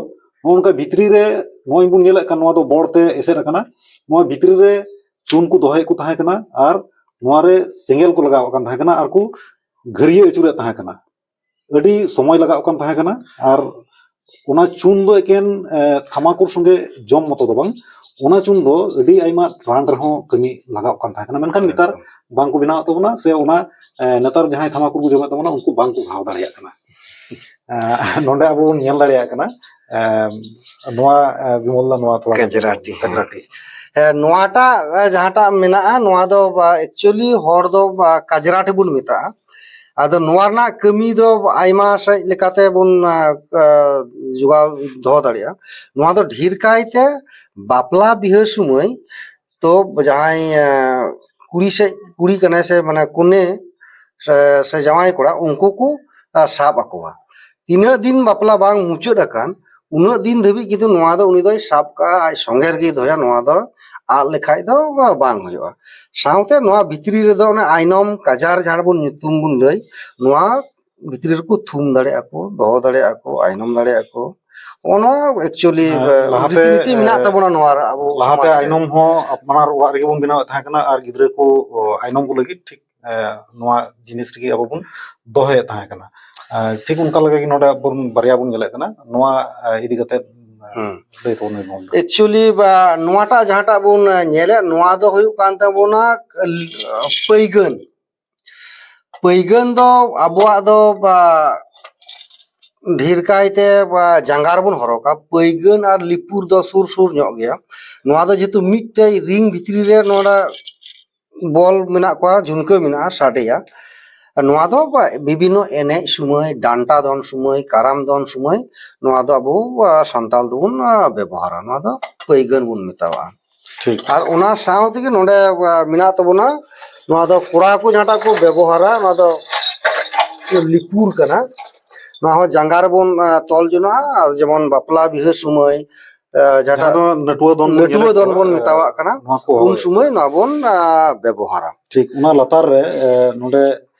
ᱱᱚᱜᱼᱚ ᱱᱚᱝᱠᱟ ᱵᱷᱤᱛᱨᱤ ᱨᱮ ᱱᱚᱜᱼᱚᱭ ᱵᱚᱱ ᱧᱮᱞᱮᱫ ᱠᱟᱱ, ᱱᱚᱣᱟ ᱫᱚ ᱵᱚᱲ ᱛᱮ ᱮᱥᱮᱫ ᱟᱠᱟᱱᱟ᱾ ᱱᱚᱣᱟ ᱵᱷᱤᱛᱨᱤ ᱨᱮ ᱪᱩᱱ ᱠᱚ ᱫᱚᱦᱚᱭᱮᱫ ᱠᱚ ᱛᱟᱦᱮᱸ ᱠᱟᱱᱟ ᱟᱨ ᱱᱚᱣᱟ ᱨᱮ ᱥᱮᱸᱜᱮᱞ ᱠᱚ ᱞᱟᱜᱟᱣ ᱠᱟᱱ ᱛᱟᱦᱮᱸ ᱠᱟᱱᱟ ᱟᱨ ᱠᱚ ᱜᱷᱟᱹᱨᱭᱟᱹ ᱟᱹᱪᱩᱨᱮᱫ ᱛᱟᱦᱮᱸ ᱠᱟᱱᱟ᱾ ᱟᱹᱰᱤ ᱥᱚᱢᱚᱭ ᱞᱟᱜᱟᱣ ᱠᱟᱱ ᱛᱟᱦᱮᱸ ᱠᱟᱱᱟ ᱟᱨ ᱚᱱᱟ ᱪᱩᱱ ᱫᱚ ᱮᱠᱮᱱ, ᱮ, ᱛᱷᱟᱢᱟᱠᱩᱨ ᱥᱚᱸᱜᱮ ᱡᱚᱢ ᱢᱚᱛᱚ ᱫᱚ ᱵᱟᱝ, ᱚᱱᱟ ᱪᱩᱱ ᱫᱚ ᱟᱹᱰᱤ ᱟᱭᱢᱟ ᱨᱟᱱ ᱨᱮᱦᱚᱸ ᱠᱟᱹᱢᱤ ᱞᱟᱜᱟᱣ ᱠᱟᱱ ᱛᱟᱦᱮᱸ ᱠᱟᱱᱟ᱾ ᱢᱮᱱᱠᱷᱟᱱ ᱱᱮᱛᱟᱨ ᱮᱠᱫᱚᱢ᱾ ᱵᱟᱝ ᱠᱚ ᱵᱮᱱᱟᱣᱮᱫ ᱛᱟᱵᱚᱱᱟ, ᱥᱮ ᱚᱱᱟ, ᱮ, ᱱᱮᱛᱟᱨ ᱡᱟᱦᱟᱸᱭ ᱛᱷᱟᱢᱟᱠᱩᱨ ᱠᱚ ᱡᱚᱢᱮᱫ ᱛᱟᱵᱚᱱᱟ, ᱩᱱᱠᱩ ᱵᱟᱝ ᱠᱚ ᱥᱟᱦᱟᱣ ᱫᱟᱲᱮᱭᱟᱜ ᱠᱟᱱᱟ᱾ ᱮ, ᱱᱚᱰᱮ ᱟᱵᱚ ᱵᱚᱱ ᱧᱮᱞ ᱫᱟᱲᱮᱭᱟᱜ ᱠᱟᱱᱟ, ᱮ, ᱱᱚᱣᱟ, ᱮ, ᱵᱤᱢᱚᱞ ᱫᱟ, ᱱᱚᱣᱟ ᱛᱷᱚᱲᱟ ᱠᱟᱡᱽᱨᱟᱴᱤ᱾ ᱠᱟᱡᱽᱨᱟᱴᱤ᱾ ᱦᱮᱸ, ᱱᱚᱣᱟᱴᱟᱜ, ᱮ, ᱡᱟᱦᱟᱸᱴᱟᱜ ᱢᱮᱱᱟᱜᱼᱟ, ᱱᱚᱣᱟ ᱫᱚ, ᱵᱟ, actually ᱦᱚᱲ ᱫᱚ, ᱵᱟ, ᱠᱟᱡᱽᱨᱟᱴᱤ ᱵᱚᱱ ᱢᱮᱛᱟᱜᱼᱟ᱾ ᱟᱫᱚ ᱱᱚᱣᱟ ᱨᱮᱱᱟᱜ ᱠᱟᱹᱢᱤ ᱫᱚ ᱟᱭᱢᱟ ᱥᱮᱫ ᱞᱮᱠᱟᱛᱮ ᱵᱚᱱ, ᱟ, ᱟ, ᱡᱚᱜᱟᱣ ᱫᱚᱦᱚ ᱫᱟᱲᱮᱭᱟᱜᱼᱟ᱾ ᱱᱚᱣᱟ ᱫᱚ ᱰᱷᱮᱨ ᱠᱟᱭᱛᱮ ᱵᱟᱯᱞᱟ ᱵᱤᱦᱟᱹ ᱥᱚᱢᱚᱭ ᱛᱚ ᱡᱟᱦᱟᱸᱭ, ᱟ, ᱠᱩᱲᱤ ᱥᱮᱫ, ᱠᱩᱲᱤ ᱠᱟᱱᱟᱭ ᱥᱮ ᱢᱟᱱᱮ ᱠᱚᱱᱮ ᱥᱮ, ᱥᱮ ᱡᱟᱶᱟᱭ ᱠᱚᱲᱟ, ᱩᱱᱠᱩ ᱠᱚ, ᱟ, ᱥᱟᱵ ᱟᱠᱚᱣᱟ᱾ ᱛᱤᱱᱟᱹᱜ ᱫᱤᱱ ᱵᱟᱯᱞᱟ ᱵᱟᱝ ᱢᱩᱪᱟᱹᱫ ᱟᱠᱟᱱ, ᱩᱱᱟᱹᱜ ᱫᱤᱱ ᱫᱷᱟᱹᱵᱤᱡ ᱠᱤᱱᱛᱩ ᱱᱚᱣᱟ ᱫᱚ ᱩᱱᱤ ᱫᱚᱭ ᱥᱟᱵ ᱠᱟᱜᱼᱟ, ᱟᱡ ᱥᱚᱸᱜᱮ ᱨᱮᱜᱮᱭ ᱫᱚᱦᱚᱭᱟ᱾ ᱱᱚᱣᱟ ᱫᱚ ᱟᱫ ᱞᱮᱠᱷᱟᱡ ᱫᱚ ᱵᱟᱝ ᱦᱩᱭᱩᱜᱼᱟ᱾ ᱥᱟᱶᱛᱮ ᱱᱚᱣᱟ ᱵᱷᱤᱛᱨᱤ ᱨᱮᱫᱚ ᱚᱱᱮ ᱟᱭᱱᱚᱢ ᱠᱟᱡᱟᱨ ᱡᱟᱦᱟᱸ ᱵᱚᱱ ᱧᱩᱛᱩᱢ ᱵᱚᱱ ᱞᱟᱹᱭ, ᱱᱚᱣᱟ ᱵᱷᱤᱛᱨᱤ ᱨᱮᱠᱚ ᱛᱷᱩᱢ ᱫᱟᱲᱮᱭᱟᱜᱼᱟ ᱠᱚ, ᱫᱚᱦᱚ ᱫᱟᱲᱮᱭᱟᱜᱼᱟ ᱠᱚ, ᱟᱭᱱᱚᱢ ᱫᱟᱲᱮᱭᱟᱜᱼᱟ ᱠᱚ᱾ ᱱᱚᱜᱼᱚ ᱱᱚᱣᱟ actually, ᱦᱮᱸ, ᱮ, ᱞᱟᱦᱟᱛᱮ, ᱨᱤᱛᱤ ᱱᱤᱛᱤ ᱢᱮᱱᱟᱜ ᱮ, ᱛᱟᱵᱚᱱᱟ ᱱᱚᱣᱟ ᱨᱮ ᱟᱵᱚ ᱞᱟᱦᱟᱛᱮ ᱥᱚᱢᱟᱡᱽ ᱨᱮ᱾ ᱟᱭᱱᱚᱢ ᱦᱚᱸ ᱟᱯᱱᱟᱨ ᱚᱲᱟᱜ ᱨᱮᱜᱮ ᱵᱚᱱ ᱵᱮᱱᱟᱣᱮᱫ ᱛᱟᱦᱮᱸ ᱠᱟᱱᱟ ᱟᱨ ᱜᱤᱫᱽᱨᱟᱹ ᱠᱚ, ᱚ, ᱟᱭᱱᱚᱢ ᱠᱚ ᱞᱟᱹᱜᱤᱫ ᱴᱷᱤᱠ, ᱮ, ᱱᱚᱣᱟ ᱡᱤᱱᱤᱥ ᱨᱮᱜᱮ ᱟᱵᱚ ᱵᱚᱱ ᱫᱚᱦᱚᱭᱮᱫ ᱛᱟᱦᱮᱸ ᱠᱟᱱᱟ᱾ ᱮ, ᱴᱷᱤᱠ ᱚᱱᱠᱟ ᱞᱮᱠᱟ ᱜᱮ ᱱᱚᱰᱮ ᱟᱵᱚ ᱵᱟᱨᱭᱟ ᱵᱚᱱ ᱧᱮᱞᱮᱫ ᱠᱟᱱᱟ᱾ ᱱᱚᱣᱟ, ᱮ, ᱤᱫᱤ ᱠᱟᱛᱮ, ᱮ, ᱦᱩᱸ᱾ ᱞᱟᱹᱭ ᱛᱟᱵᱚᱱ ᱢᱮ ᱜᱚᱢᱠᱮ᱾ Actually, ᱵᱟ, ᱱᱚᱣᱟᱴᱟᱜ ᱡᱟᱦᱟᱸᱴᱟᱜ ᱵᱚᱱ, ᱮ, ᱧᱮᱞᱮᱫ, ᱱᱚᱣᱟ ᱫᱚ ᱦᱩᱭᱩᱜ ᱠᱟᱱ ᱛᱟᱵᱚᱱᱟ, ᱮ, ᱯᱟᱹᱭᱜᱟᱹᱱ᱾ ᱯᱟᱹᱭᱜᱟᱹᱱ ᱫᱚ ᱟᱵᱚᱣᱟᱜ ᱫᱚ, ᱵᱟ, ᱰᱷᱮᱨ ᱠᱟᱭᱛᱮ, ᱵᱟ, ᱡᱟᱸᱜᱟ ᱨᱮᱵᱚᱱ ᱦᱚᱨᱚᱜᱟ᱾ ᱯᱟᱹᱭᱜᱟᱹᱱ ᱟᱨ ᱞᱤᱯᱩᱨ ᱫᱚ ᱥᱩᱨ ᱥᱩᱨ ᱧᱚᱜ ᱜᱮᱭᱟ᱾ ᱱᱚᱣᱟ ᱫᱚ ᱡᱮᱦᱮᱛᱩ ᱢᱤᱫᱴᱮᱡ ring ᱵᱷᱤᱛᱨᱤ ᱨᱮ ᱱᱚᱰᱮ ᱵᱚᱞ ᱢᱮᱱᱟᱜ ᱠᱚᱣᱟ, ᱡᱷᱩᱱᱠᱟᱹ ᱢᱮᱱᱟᱜᱼᱟ, ᱥᱟᱰᱮᱭᱟ᱾ ᱱᱚᱣᱟ ᱫᱚ ᱵᱟ-, ᱵᱤᱵᱷᱤᱱᱱᱚ ᱮᱱᱮᱡ ᱥᱚᱢᱚᱭ, ᱰᱟᱱᱴᱟ ᱫᱚᱱ ᱥᱚᱢᱚᱭ, ᱠᱟᱨᱟᱢ ᱫᱚᱱ ᱥᱚᱢᱚᱭ ᱱᱚᱣᱟ ᱫᱚ ᱟᱵᱚ, ᱟ, ᱥᱟᱱᱛᱟᱲ ᱫᱚᱵᱚᱱ, ᱟ, ᱵᱮᱵᱚᱦᱟᱨᱟ᱾ ᱱᱚᱣᱟ ᱫᱚ ᱯᱟᱹᱭᱜᱟᱹᱱ ᱵᱚᱱ ᱢᱮᱛᱟᱣᱟᱜᱼᱟ᱾ ᱴᱷᱤᱠ᱾ ᱟᱨ ᱚᱱᱟ ᱥᱟᱶ ᱛᱮᱜᱮ ᱱᱚᱰᱮ, ᱟ, ᱢᱮᱱᱟᱜ ᱛᱟᱵᱚᱱᱟ, ᱱᱚᱣᱟ ᱫᱚ ᱠᱚᱲᱟ ᱠᱚ ᱡᱟᱦᱟᱸᱴᱟᱜ ᱠᱚ ᱵᱮᱵᱚᱦᱟᱨᱟ, ᱱᱚᱣᱟ ᱫᱚ ᱞᱤᱯᱩᱨ ᱠᱟᱱᱟ᱾ ᱱᱚᱣᱟ ᱦᱚᱸ ᱡᱟᱸᱜᱟ ᱨᱮᱵᱚᱱ, ᱟ, ᱛᱚᱞ ᱡᱚᱱᱟᱜᱼᱟ᱾ ᱟᱨ ᱡᱮᱢᱚᱱ ᱵᱟᱯᱞᱟ ᱵᱤᱦᱟᱹ ᱥᱚᱢᱚᱭ, ᱟ, ᱡᱟᱦᱟᱸᱴᱟᱜ ᱡᱟᱦᱟᱸ ᱫᱚ ᱱᱟᱹᱴᱩᱣᱟᱹ ᱫᱚᱱ ᱵᱚᱱ ᱱᱟᱹᱴᱩᱣᱟᱹ ᱧᱮᱞᱮᱫ ᱫᱚᱱ ᱠᱚᱣᱟ, ᱵᱚᱱ ᱟ, ᱢᱮᱛᱟᱣᱟᱜ ᱠᱟᱱᱟ, ᱱᱚᱣᱟ ᱠᱚ ᱩᱱ ᱦᱚᱨᱚᱜ ᱮᱫ ᱥᱚᱢᱚᱭ ᱠᱟᱱᱟ᱾ ᱱᱚᱣᱟ ᱵᱚᱱ, ᱟ, ᱵᱮᱵᱚᱦᱟᱨᱟ᱾ ᱴᱷᱤᱠ, ᱚᱱᱟ ᱞᱟᱛᱟᱨ ᱨᱮ, ᱮ, ᱱᱚᱰᱮ,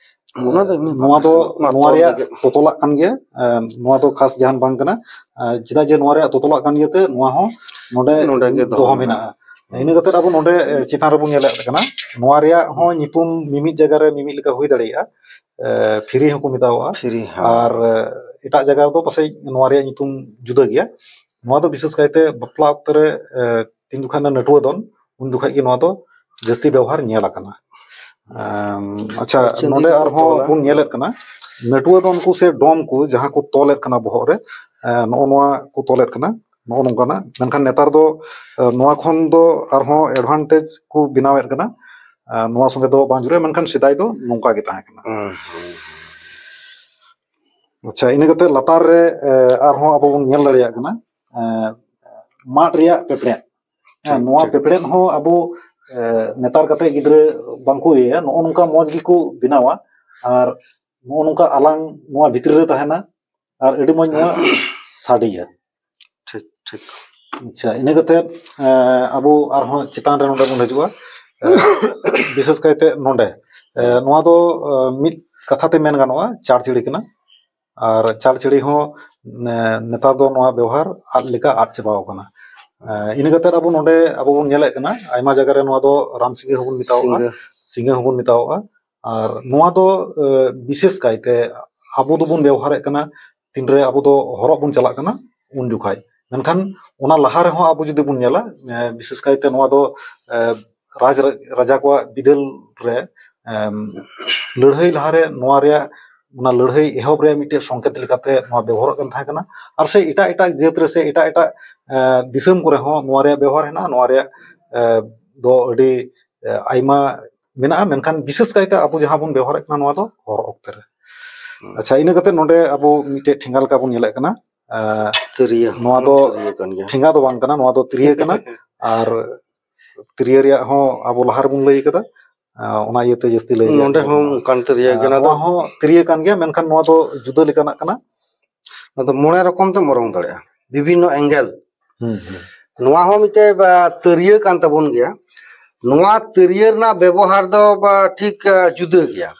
ᱚᱱᱟ ᱫᱚ ᱮᱢᱱᱤ ᱱᱚᱣᱟ ᱫᱚ ᱚᱱᱟ ᱱᱚᱣᱟ ᱛᱚᱞ ᱨᱮᱭᱟᱜ ᱞᱟᱹᱜᱤᱫ᱾ ᱛᱚᱛᱚᱞᱟᱜ ᱠᱟᱱ ᱜᱮᱭᱟ᱾ ᱮ, ᱱᱚᱣᱟ ᱫᱚ ᱠᱷᱟᱥ ᱡᱟᱦᱟᱱ ᱵᱟᱝ ᱠᱟᱱᱟ᱾ ᱮ, ᱪᱮᱫᱟᱜ ᱡᱮ ᱱᱚᱣᱟ ᱨᱮᱭᱟᱜ ᱛᱚᱛᱚᱞᱟᱜ ᱠᱟᱱ ᱤᱭᱟᱹᱛᱮ ᱱᱚᱣᱟ ᱦᱚᱸ ᱱᱚᱰᱮ ᱱᱚᱰᱮ ᱜᱮ ᱫᱚᱦᱚ ᱫᱚᱦᱚ ᱢᱮᱱᱟᱜᱼᱟ᱾ ᱢᱮᱱᱟᱜᱼᱟ᱾ ᱤᱱᱟᱹ ᱠᱟᱛᱮ ᱟᱵᱚ ᱱᱚᱰᱮ, ᱮ, ᱪᱮᱛᱟᱱ ᱨᱮᱵᱚᱱ ᱧᱮᱞᱮᱫ ᱠᱟᱱᱟ, ᱱᱚᱣᱟ ᱨᱮᱭᱟᱜ ᱦᱚᱸ ᱧᱩᱛᱩᱢ ᱢᱤᱢᱤᱫ ᱡᱟᱭᱜᱟ ᱨᱮ ᱢᱤᱢᱤᱫ ᱞᱮᱠᱟ ᱦᱩᱭ ᱫᱟᱲᱮᱭᱟᱜᱼᱟ᱾ ᱮ, ᱯᱷᱤᱨᱤ ᱦᱚᱸᱠᱚ ᱢᱮᱛᱟᱣᱟᱜᱼᱟ᱾ ᱯᱷᱤᱨᱤ, ᱦᱮᱸ᱾ ᱟᱨ, ᱮ, ᱮᱴᱟᱜ ᱡᱟᱭᱜᱟ ᱨᱮᱫᱚ ᱯᱟᱥᱮᱡ ᱱᱚᱣᱟ ᱨᱮᱭᱟᱜ ᱧᱩᱛᱩᱢ ᱡᱩᱫᱟᱹ ᱜᱮᱭᱟ᱾ ᱱᱚᱣᱟ ᱫᱚ ᱵᱤᱥᱮᱥ ᱠᱟᱭᱛᱮ ᱵᱟᱯᱞᱟ ᱚᱠᱛᱚ ᱨᱮ, ᱮ, ᱛᱤᱱ ᱡᱚᱠᱷᱟᱡ ᱱᱟᱹᱴᱩᱣᱟᱹ ᱫᱚᱱ, ᱩᱱ ᱡᱚᱠᱷᱟᱡ ᱜᱮ ᱱᱚᱣᱟ ᱫᱚ ᱡᱟᱹᱥᱛᱤ ᱵᱮᱣᱦᱟᱨ ᱧᱮᱞ ᱟᱠᱟᱱᱟ᱾ ᱮᱢ, ᱟᱪᱪᱷᱟ, ᱟᱨ ᱪᱟᱹᱱᱫᱤ ᱱᱚᱰᱮ ᱠᱚᱠᱚ ᱟᱨᱦᱚᱸ ᱛᱚᱞᱟ᱾ ᱵᱚᱱ ᱧᱮᱞᱮᱫ ᱠᱟᱱᱟ, ᱱᱟᱹᱴᱩᱣᱟᱹ ᱫᱚᱱ ᱠᱚ ᱥᱮ ᱰᱚᱢ ᱠᱚ ᱡᱟᱦᱟᱸ ᱠᱚ ᱛᱚᱞᱮᱫ ᱠᱟᱱᱟ ᱵᱚᱦᱚᱜ ᱨᱮ, ᱮ, ᱱᱚᱜᱼᱚ ᱱᱚᱣᱟ ᱠᱚ ᱛᱚᱞᱮᱫ ᱠᱟᱱᱟ, ᱱᱚᱜᱼᱚ ᱱᱚᱝᱠᱟᱱᱟᱜ᱾ ᱢᱮᱱᱠᱷᱟᱱ ᱱᱮᱛᱟᱨ ᱫᱚ, ᱮ, ᱱᱚᱣᱟ ᱠᱷᱚᱱ ᱫᱚ ᱟᱨᱦᱚᱸ advantage ᱠᱚ ᱵᱮᱱᱟᱣᱮᱫ ᱠᱟᱱᱟ᱾ ᱟᱨ ᱱᱚᱣᱟ ᱥᱚᱸᱜᱮ ᱫᱚ ᱵᱟᱝ ᱡᱩᱲᱟᱹᱜᱼᱟ, ᱢᱮᱱᱠᱷᱟᱱ ᱥᱮᱫᱟᱭ ᱫᱚ ᱱᱚᱝᱠᱟ ᱜᱮ ᱛᱟᱦᱮᱸ ᱠᱟᱱᱟ᱾ ᱦᱩᱸ, ᱦᱩᱸ᱾ ᱟᱪᱪᱷᱟ, ᱤᱱᱟᱹ ᱠᱟᱛᱮ ᱞᱟᱛᱟᱨ ᱨᱮ, ᱮ, ᱟᱨᱦᱚᱸ ᱟᱵᱚ ᱵᱚᱱ ᱧᱮᱞ ᱫᱟᱲᱮᱭᱟᱜ ᱠᱟᱱᱟ, ᱮ, ᱢᱟᱫ ᱨᱮᱭᱟᱜ ᱯᱮᱯᱲᱮᱫ᱾ ᱦᱮᱸ, ᱴᱷᱤᱠ, ᱱᱚᱣᱟ ᱴᱷᱤᱠ᱾ ᱯᱮᱯᱲᱮᱫ ᱦᱚᱸ ᱟᱵᱚ, ᱮ, ᱱᱮᱛᱟᱨ ᱠᱟᱛᱮ ᱜᱤᱫᱽᱨᱟᱹ ᱵᱟᱝᱠᱚ ᱤᱭᱟᱹᱭᱟ, ᱱᱚᱜᱼᱚ ᱱᱚᱝᱠᱟ ᱢᱚᱡᱽ ᱜᱮᱠᱚ ᱵᱮᱱᱟᱣᱟ᱾ ᱟᱨ ᱱᱚᱜᱼᱚ ᱱᱚᱝᱠᱟ ᱟᱞᱟᱝ ᱱᱚᱣᱟ ᱵᱷᱤᱛᱨᱤ ᱨᱮ ᱛᱟᱦᱮᱱᱟ ᱟᱨ ᱟᱹᱰᱤ ᱢᱚᱡᱽ ᱱᱚᱣᱟ ᱥᱟᱰᱮᱭᱟ᱾ ᱴᱷᱤᱠ, ᱴᱷᱤᱠ᱾ ᱟᱪᱪᱷᱟ, ᱤᱱᱟᱹ ᱠᱟᱛᱮ, ᱮ, ᱟᱵᱚ ᱟᱨᱦᱚᱸ ᱪᱮᱛᱟᱱ ᱨᱮ ᱱᱚᱰᱮ ᱵᱚᱱ ᱦᱤᱡᱩᱜᱼᱟ᱾ ᱮ, ᱵᱤᱥᱮᱥ ᱠᱟᱭᱛᱮ ᱱᱚᱰᱮ, ᱮ, ᱱᱚᱣᱟ ᱫᱚ, ᱮ, ᱢᱤᱫ ᱠᱟᱛᱷᱟ ᱛᱮ ᱢᱮᱱ ᱜᱟᱱᱚᱜᱼᱟ, ᱪᱟᱲ ᱪᱤᱲᱤ ᱠᱟᱱᱟ᱾ ᱟᱨ ᱪᱟᱲ ᱪᱤᱲᱤ ᱦᱚᱸ, ᱮ, ᱱᱮᱛᱟᱨ ᱫᱚ ᱱᱚᱣᱟ ᱵᱮᱣᱦᱟᱨ ᱟᱫ ᱞᱮᱠᱟ ᱟᱫ ᱪᱟᱵᱟᱣ ᱠᱟᱱᱟ᱾ ᱮ, ᱤᱱᱟᱹ ᱠᱟᱛᱮ ᱟᱵᱚ ᱱᱚᱰᱮ ᱟᱵᱚ ᱵᱚᱱ ᱧᱮᱞᱮᱫ ᱠᱟᱱᱟ, ᱟᱭᱢᱟ ᱡᱟᱭᱜᱟ ᱨᱮ ᱱᱚᱣᱟ ᱫᱚ ᱨᱟᱢ ᱥᱤᱸᱜᱟᱹ ᱦᱚᱸᱵᱚᱱ ᱢᱮᱛᱟᱣᱟᱜᱼᱟ, ᱥᱤᱸᱜᱟᱹ᱾ ᱥᱤᱸᱜᱟᱹ ᱦᱚᱸᱵᱚᱱ ᱢᱮᱛᱟᱣᱟᱜᱼᱟ᱾ ᱟᱨ ᱱᱚᱣᱟ ᱫᱚ, ᱮ, ᱵᱤᱥᱮᱥ ᱠᱟᱭᱛᱮ ᱟᱵᱚ ᱫᱚᱵᱚᱱ ᱵᱮᱣᱦᱟᱨᱮᱫ ᱠᱟᱱᱟ, ᱛᱤᱱᱨᱮ ᱟᱵᱚ ᱫᱚ ᱦᱚᱨᱚᱜ ᱵᱚᱱ ᱪᱟᱞᱟᱜ ᱠᱟᱱᱟ, ᱩᱱ ᱡᱚᱠᱷᱟᱡ᱾ ᱢᱮᱱᱠᱷᱟᱱ ᱚᱱᱟ ᱞᱟᱦᱟ ᱨᱮᱦᱚᱸ ᱟᱵᱚ ᱡᱩᱫᱤ ᱵᱚᱱ ᱧᱮᱞᱟ, ᱮ, ᱵᱤᱥᱮᱥ ᱠᱟᱭᱛᱮ ᱱᱚᱣᱟ ᱫᱚ, ᱮ, ᱨᱟᱡᱽ ᱨᱟᱡᱟ ᱠᱚᱣᱟᱜ ᱵᱤᱫᱟᱹᱞ ᱨᱮ, ᱮᱢ, ᱞᱟᱹᱲᱦᱟᱹᱭ ᱞᱟᱦᱟᱨᱮ ᱱᱚᱣᱟ ᱨᱮᱭᱟᱜ, ᱚᱱᱟ ᱞᱟᱹᱲᱦᱟᱹᱭ ᱮᱦᱚᱵ ᱨᱮᱭᱟᱜ ᱢᱤᱫᱴᱮᱱ ᱥᱚᱝᱠᱮᱛ ᱞᱮᱠᱟᱛᱮ ᱱᱚᱣᱟ ᱵᱮᱵᱚᱦᱟᱨᱚᱜ ᱠᱟᱱ ᱛᱟᱦᱮᱸ ᱠᱟᱱᱟ᱾ ᱟᱨ ᱥᱮ ᱮᱴᱟᱜ ᱮᱴᱟᱜ ᱡᱟᱹᱛ ᱨᱮ ᱥᱮ ᱮᱴᱟᱜ ᱮᱴᱟᱜ, ᱮ, ᱫᱤᱥᱚᱢ ᱠᱚᱨᱮ ᱦᱚᱸ ᱱᱚᱣᱟ ᱨᱮᱭᱟᱜ ᱵᱮᱣᱦᱟᱨ ᱦᱮᱱᱟᱜᱼᱟ᱾ ᱱᱚᱣᱟ ᱨᱮᱭᱟᱜ, ᱮ, ᱫᱚ ᱟᱹᱰᱤ, ᱮ, ᱟᱭᱢᱟ ᱢᱮᱱᱟᱜᱼᱟ, ᱢᱮᱱᱠᱷᱟᱱ ᱵᱤᱥᱮᱥ ᱠᱟᱭᱛᱮ ᱟᱵᱚ ᱡᱟᱦᱟᱸ ᱵᱚᱱ ᱵᱮᱣᱦᱟᱨᱮᱫ ᱠᱟᱱᱟ, ᱱᱚᱣᱟ ᱫᱚ ᱦᱚᱨᱚᱜ ᱚᱠᱛᱮ ᱨᱮ᱾ ᱦᱩᱸ᱾ ᱟᱪᱪᱷᱟ, ᱤᱱᱟᱹ ᱠᱟᱛᱮ ᱱᱚᱰᱮ ᱟᱵᱚ ᱢᱤᱫᱴᱮᱡ ᱴᱷᱮᱸᱜᱟ ᱞᱮᱠᱟ ᱵᱚᱱ ᱧᱮᱞᱮᱫ ᱠᱟᱱᱟ᱾ ᱮ, ᱛᱤᱨᱭᱟᱹ᱾ ᱱᱚᱣᱟ ᱫᱚ ᱛᱤᱨᱭᱟᱹ ᱠᱟᱱ ᱜᱮᱭᱟ᱾ ᱴᱷᱮᱸᱜᱟ ᱫᱚ ᱵᱟᱝ ᱠᱟᱱᱟ, ᱱᱚᱣᱟ ᱫᱚ ᱛᱤᱨᱭᱟᱹ ᱠᱟᱱᱟ᱾ ᱟᱨ ᱛᱤᱨᱭᱟᱹ ᱨᱮᱭᱟᱜ ᱦᱚᱸ ᱟᱵᱚ ᱞᱟᱦᱟ ᱨᱮᱵᱚᱱ ᱞᱟᱹᱭ ᱠᱟᱫᱟ, ᱮ, ᱚᱱᱟ ᱤᱭᱟᱹᱛᱮ ᱡᱟᱹᱥᱛᱤ ᱞᱟᱹᱭ ᱨᱮᱭᱟᱜ ᱱᱚᱰᱮ ᱡᱟᱹᱨᱩᱲ ᱦᱚᱸ ᱵᱟᱹᱱᱩᱜᱼᱟ᱾ ᱚᱱᱠᱟᱱ ᱛᱤᱨᱭᱟᱹ ᱮ, ᱠᱟᱱᱟ ᱱᱚᱣᱟ ᱫᱚ᱾ ᱦᱚᱸ ᱛᱤᱨᱭᱟᱹ ᱠᱟᱱ ᱜᱮᱭᱟ, ᱢᱮᱱᱠᱷᱟᱱ ᱱᱚᱣᱟ ᱫᱚ ᱡᱩᱫᱟᱹ ᱞᱮᱠᱟᱱᱟᱜ ᱠᱟᱱᱟ᱾ ᱱᱚᱣᱟ ᱫᱚ ᱢᱚᱬᱮ ᱨᱚᱠᱚᱢ ᱛᱮᱢ ᱚᱨᱚᱝ ᱫᱟᱲᱮᱭᱟᱜᱼᱟ, ᱵᱤᱵᱷᱤᱱᱱᱚ angle᱾ ᱦᱩᱸ, ᱦᱩᱸ᱾ ᱱᱚᱣᱟ ᱦᱚᱸ ᱢᱤᱫᱴᱮᱡ, ᱵᱟ, ᱛᱤᱨᱭᱟᱹ ᱠᱟᱱ ᱛᱟᱵᱚᱱ ᱜᱮᱭᱟ᱾ ᱱᱚᱣᱟ ᱛᱤᱨᱭᱟᱹ ᱨᱮᱱᱟᱜ ᱵᱮᱵᱚᱦᱟᱨ ᱫᱚ, ᱵᱟ, ᱴᱷᱤᱠ, ᱟ, ᱡᱩᱫᱟᱹ ᱜᱮᱭᱟ᱾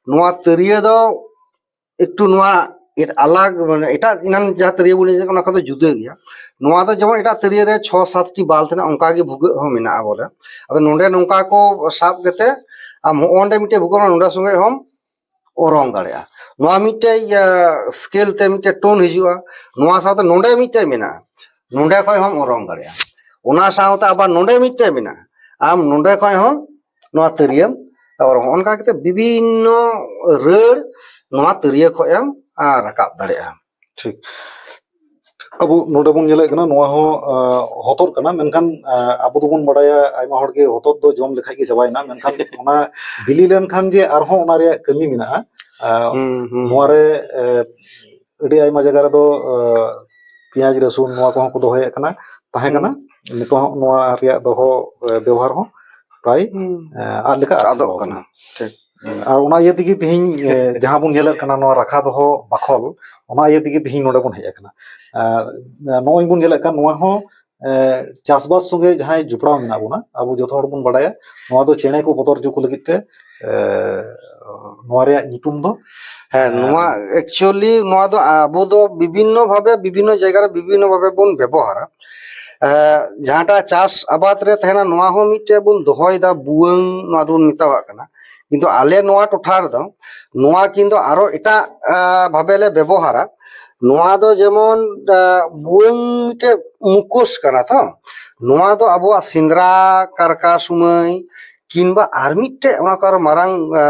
ᱱᱚᱣᱟ ᱛᱤᱨᱭᱟᱹ ᱫᱚ ᱮᱠᱴᱩ ᱱᱚᱣᱟ ᱮᱴ-, ᱟᱞᱟᱜᱽ, ᱢᱟᱱᱮ ᱮᱴᱟᱜ ᱮᱱᱟᱱ ᱡᱟᱦᱟᱸ ᱛᱤᱨᱭᱳ ᱵᱚᱱ ᱞᱟᱹᱭ ᱚᱱᱟ ᱠᱷᱚᱱ ᱫᱚ ᱡᱩᱫᱟᱹ ᱜᱮᱭᱟ᱾ ᱱᱚᱣᱟ ᱫᱚ ᱡᱮᱢᱚᱱ ᱮᱴᱟᱜ ᱛᱤᱨᱭᱳ ᱨᱮ ᱪᱷᱚ ᱥᱟᱛᱴᱤ ᱵᱟᱞ ᱛᱟᱦᱮᱱᱟ, ᱚᱱᱠᱟ ᱜᱮ ᱵᱷᱩᱜᱟᱹᱜ ᱦᱚᱸ ᱢᱮᱱᱟᱜᱼᱟ ᱵᱚᱞᱮ᱾ ᱟᱫᱚ ᱱᱚᱰᱮ ᱱᱚᱝᱠᱟ ᱠᱚ ᱥᱟᱵ ᱠᱟᱛᱮ ᱟᱢ ᱦᱚᱸᱜᱼᱚ ᱱᱚᱰᱮ ᱢᱤᱫᱴᱮᱡ ᱵᱷᱩᱜᱟᱹᱜ ᱢᱮᱱᱟᱜᱼᱟ, ᱱᱚᱰᱮ ᱥᱚᱸᱜᱮ ᱦᱚᱸᱢ ᱚᱨᱚᱝ ᱫᱟᱲᱮᱭᱟᱜᱼᱟ᱾ ᱱᱚᱣᱟ ᱢᱤᱫᱴᱮᱡ, ᱤᱭᱟᱹ, scale ᱛᱮ ᱢᱤᱫᱴᱮᱡ tone ᱦᱤᱡᱩᱜᱼᱟ᱾ ᱱᱚᱣᱟ ᱥᱟᱶᱛᱮ ᱱᱚᱰᱮ ᱢᱤᱫᱴᱮᱡ ᱢᱮᱱᱟᱜᱼᱟ, ᱱᱚᱰᱮ ᱠᱷᱚᱡ ᱦᱚᱸᱢ ᱚᱨᱚᱝ ᱫᱟᱲᱮᱭᱟᱜᱼᱟ᱾ ᱚᱱᱟ ᱥᱟᱶᱛᱮ ᱟᱵᱟᱨ ᱱᱚᱰᱮ ᱢᱤᱫᱴᱮᱡ ᱢᱮᱱᱟᱜᱼᱟ, ᱟᱢ ᱱᱚᱰᱮ ᱠᱷᱚᱡ ᱦᱚᱸ ᱱᱚᱣᱟ ᱛᱤᱨᱭᱟᱹᱢ ᱚᱨᱚᱝ᱾ ᱚᱱᱠᱟ ᱠᱟᱛᱮ ᱵᱤᱵᱷᱤᱱᱱᱚ ᱨᱟᱹᱲ ᱱᱚᱣᱟ ᱛᱤᱨᱭᱟᱹ ᱠᱷᱚᱡ ᱮᱢ, ᱟ, ᱨᱟᱠᱟᱵ ᱫᱟᱲᱮᱭᱟᱜᱼᱟ᱾ ᱴᱷᱤᱠ᱾ ᱟᱵᱚ ᱱᱚᱰᱮ ᱵᱚᱱ ᱧᱮᱞᱮᱫ ᱠᱟᱱᱟ, ᱱᱚᱣᱟ ᱦᱚᱸ ᱟᱸ, ᱦᱚᱛᱚᱫ ᱠᱟᱱᱟ, ᱢᱮᱱᱠᱷᱟᱱ ᱟᱸ, ᱟᱵᱚ ᱫᱚᱵᱚᱱ ᱵᱟᱲᱟᱭᱟ ᱟᱭᱢᱟ ᱦᱚᱲ ᱜᱮ ᱦᱚᱛᱚᱫ ᱫᱚ ᱡᱚᱢ ᱞᱮᱠᱷᱟᱡ ᱜᱮ ᱪᱟᱵᱟᱭᱮᱱᱟ, ᱢᱮᱱᱠᱷᱟᱱ ᱚᱱᱟ ᱵᱤᱞᱤ ᱞᱮᱱᱠᱷᱟᱱ ᱡᱮ ᱟᱨᱦᱚᱸ ᱚᱱᱟ ᱨᱮᱭᱟᱜ ᱠᱟᱹᱢᱤ ᱢᱮᱱᱟᱜᱼᱟ᱾ ᱟᱸ, ᱦᱩᱸ, ᱦᱩᱸ᱾ ᱱᱚᱣᱟ ᱨᱮ ᱟᱸ, ᱟᱹᱰᱤ ᱟᱭᱢᱟ ᱡᱟᱭᱜᱟ ᱨᱮᱫᱚ ᱟᱸ, ᱯᱮᱸᱭᱟᱡᱽ ᱨᱟᱹᱥᱩᱱ ᱱᱚᱣᱟ ᱠᱚᱦᱚᱸ ᱠᱚ ᱫᱚᱦᱚᱭᱮᱫ ᱠᱟᱱᱟ, ᱛᱟᱦᱮᱸ ᱠᱟᱱᱟ᱾ ᱦᱩᱸ᱾ ᱱᱤᱛᱚᱜ ᱦᱚᱸ ᱱᱚᱣᱟ ᱨᱮᱭᱟᱜ ᱫᱚᱦᱚ ᱟᱸ, ᱵᱮᱣᱦᱟᱨ ᱦᱚᱸ ᱯᱨᱟᱭ ᱦᱩᱸ᱾ ᱟᱸ, ᱟᱫ ᱞᱮᱠᱟ ᱟᱫ ᱟᱫᱚᱜ ᱪᱟᱵᱟᱣ ᱠᱟᱱᱟ᱾ ᱠᱟᱱᱟ᱾ ᱴᱷᱤᱠ᱾ ᱦᱩᱸ᱾ ᱟᱨ ᱚᱱᱟ ᱤᱭᱟᱹ ᱛᱮᱜᱮ ᱛᱮᱦᱮᱧ ᱟᱸ, ᱡᱟᱦᱟᱸ ᱵᱚᱱ ᱧᱮᱞᱮᱫ ᱠᱟᱱᱟ, ᱱᱚᱣᱟ ᱨᱟᱠᱷᱟ ᱫᱚᱦᱚ ᱵᱟᱠᱷᱚᱞ, ᱚᱱᱟ ᱤᱭᱟᱹ ᱛᱮᱜᱮ ᱛᱮᱦᱮᱧ ᱱᱚᱰᱮ ᱵᱚᱱ ᱦᱮᱡ ᱟᱠᱟᱱᱟ᱾ ᱟᱨ ᱱᱚᱜᱼᱚᱭ ᱵᱚᱱ ᱧᱮᱞᱮᱫ ᱠᱟᱱ, ᱱᱚᱣᱟ ᱦᱚᱸ ᱮ, ᱪᱟᱥᱵᱟᱥ ᱥᱚᱸᱜᱮ ᱡᱟᱦᱟᱸᱭ ᱡᱚᱯᱲᱟᱣ ᱢᱮᱱᱟᱜ ᱵᱚᱱᱟ, ᱟᱵᱚ ᱡᱚᱛᱚ ᱦᱚᱲ ᱵᱚᱱ ᱵᱟᱲᱟᱭᱟ, ᱱᱚᱣᱟ ᱫᱚ ᱪᱮᱬᱮ ᱠᱚ ᱵᱚᱛᱚᱨ ᱦᱚᱪᱚ ᱠᱚ ᱞᱟᱹᱜᱤᱫ ᱛᱮ, ᱮ, ᱱᱚᱣᱟ ᱨᱮᱭᱟᱜ ᱧᱩᱛᱩᱢ ᱫᱚ? ᱦᱮᱸ, ᱮ, ᱱᱚᱣᱟ actually ᱱᱚᱣᱟ ᱫᱚ ᱟᱵᱚ ᱫᱚ ᱵᱤᱵᱷᱤᱱᱱᱚ ᱵᱷᱟᱵᱮ, ᱵᱤᱵᱷᱤᱱᱱᱚ ᱡᱟᱭᱜᱟ ᱨᱮ ᱵᱤᱵᱷᱤᱱᱱᱚ ᱵᱷᱟᱵᱮ ᱵᱚᱱ ᱵᱮᱵᱚᱦᱟᱨᱟ᱾ ᱮ, ᱡᱟᱦᱟᱸᱴᱟᱜ ᱪᱟᱥ ᱟᱵᱟᱫ ᱨᱮ ᱛᱟᱦᱮᱱᱟ, ᱱᱚᱣᱟ ᱦᱚᱸ ᱢᱤᱫᱴᱮᱡ ᱵᱚᱱ ᱫᱚᱦᱚᱭᱮᱫᱟ, ᱵᱷᱩᱣᱟᱹᱝ ᱱᱚᱣᱟ ᱫᱚᱵᱚᱱ ᱢᱮᱛᱟᱣᱟᱜ ᱠᱟᱱᱟ᱾ ᱠᱤᱱᱛᱩ ᱟᱞᱮ ᱱᱚᱣᱟ ᱴᱚᱴᱷᱟ ᱨᱮᱫᱚ ᱱᱚᱣᱟ ᱠᱤᱱᱛᱩ ᱟᱨᱚ ᱮᱴᱟᱜ, ᱮ, ᱵᱷᱟᱵᱮ ᱞᱮ ᱵᱮᱵᱚᱦᱟᱨᱟ᱾ ᱱᱚᱣᱟ ᱫᱚ ᱡᱮᱢᱚᱱ, ᱮ, ᱵᱷᱩᱣᱟᱹᱝ ᱢᱤᱫᱴᱮᱡ ᱢᱩᱠᱷᱳᱥ ᱠᱟᱱᱟ ᱛᱚ, ᱱᱚᱣᱟ ᱫᱚ ᱟᱵᱚᱣᱟᱜ ᱥᱮᱸᱫᱽᱨᱟ ᱠᱟᱨᱠᱟ ᱥᱚᱢᱚᱭ ᱠᱤᱝᱵᱟ ᱟᱨ ᱢᱤᱫᱴᱮᱡ ᱚᱱᱟ ᱠᱚ ᱟᱨᱚ ᱢᱟᱨᱟᱝ, ᱮ,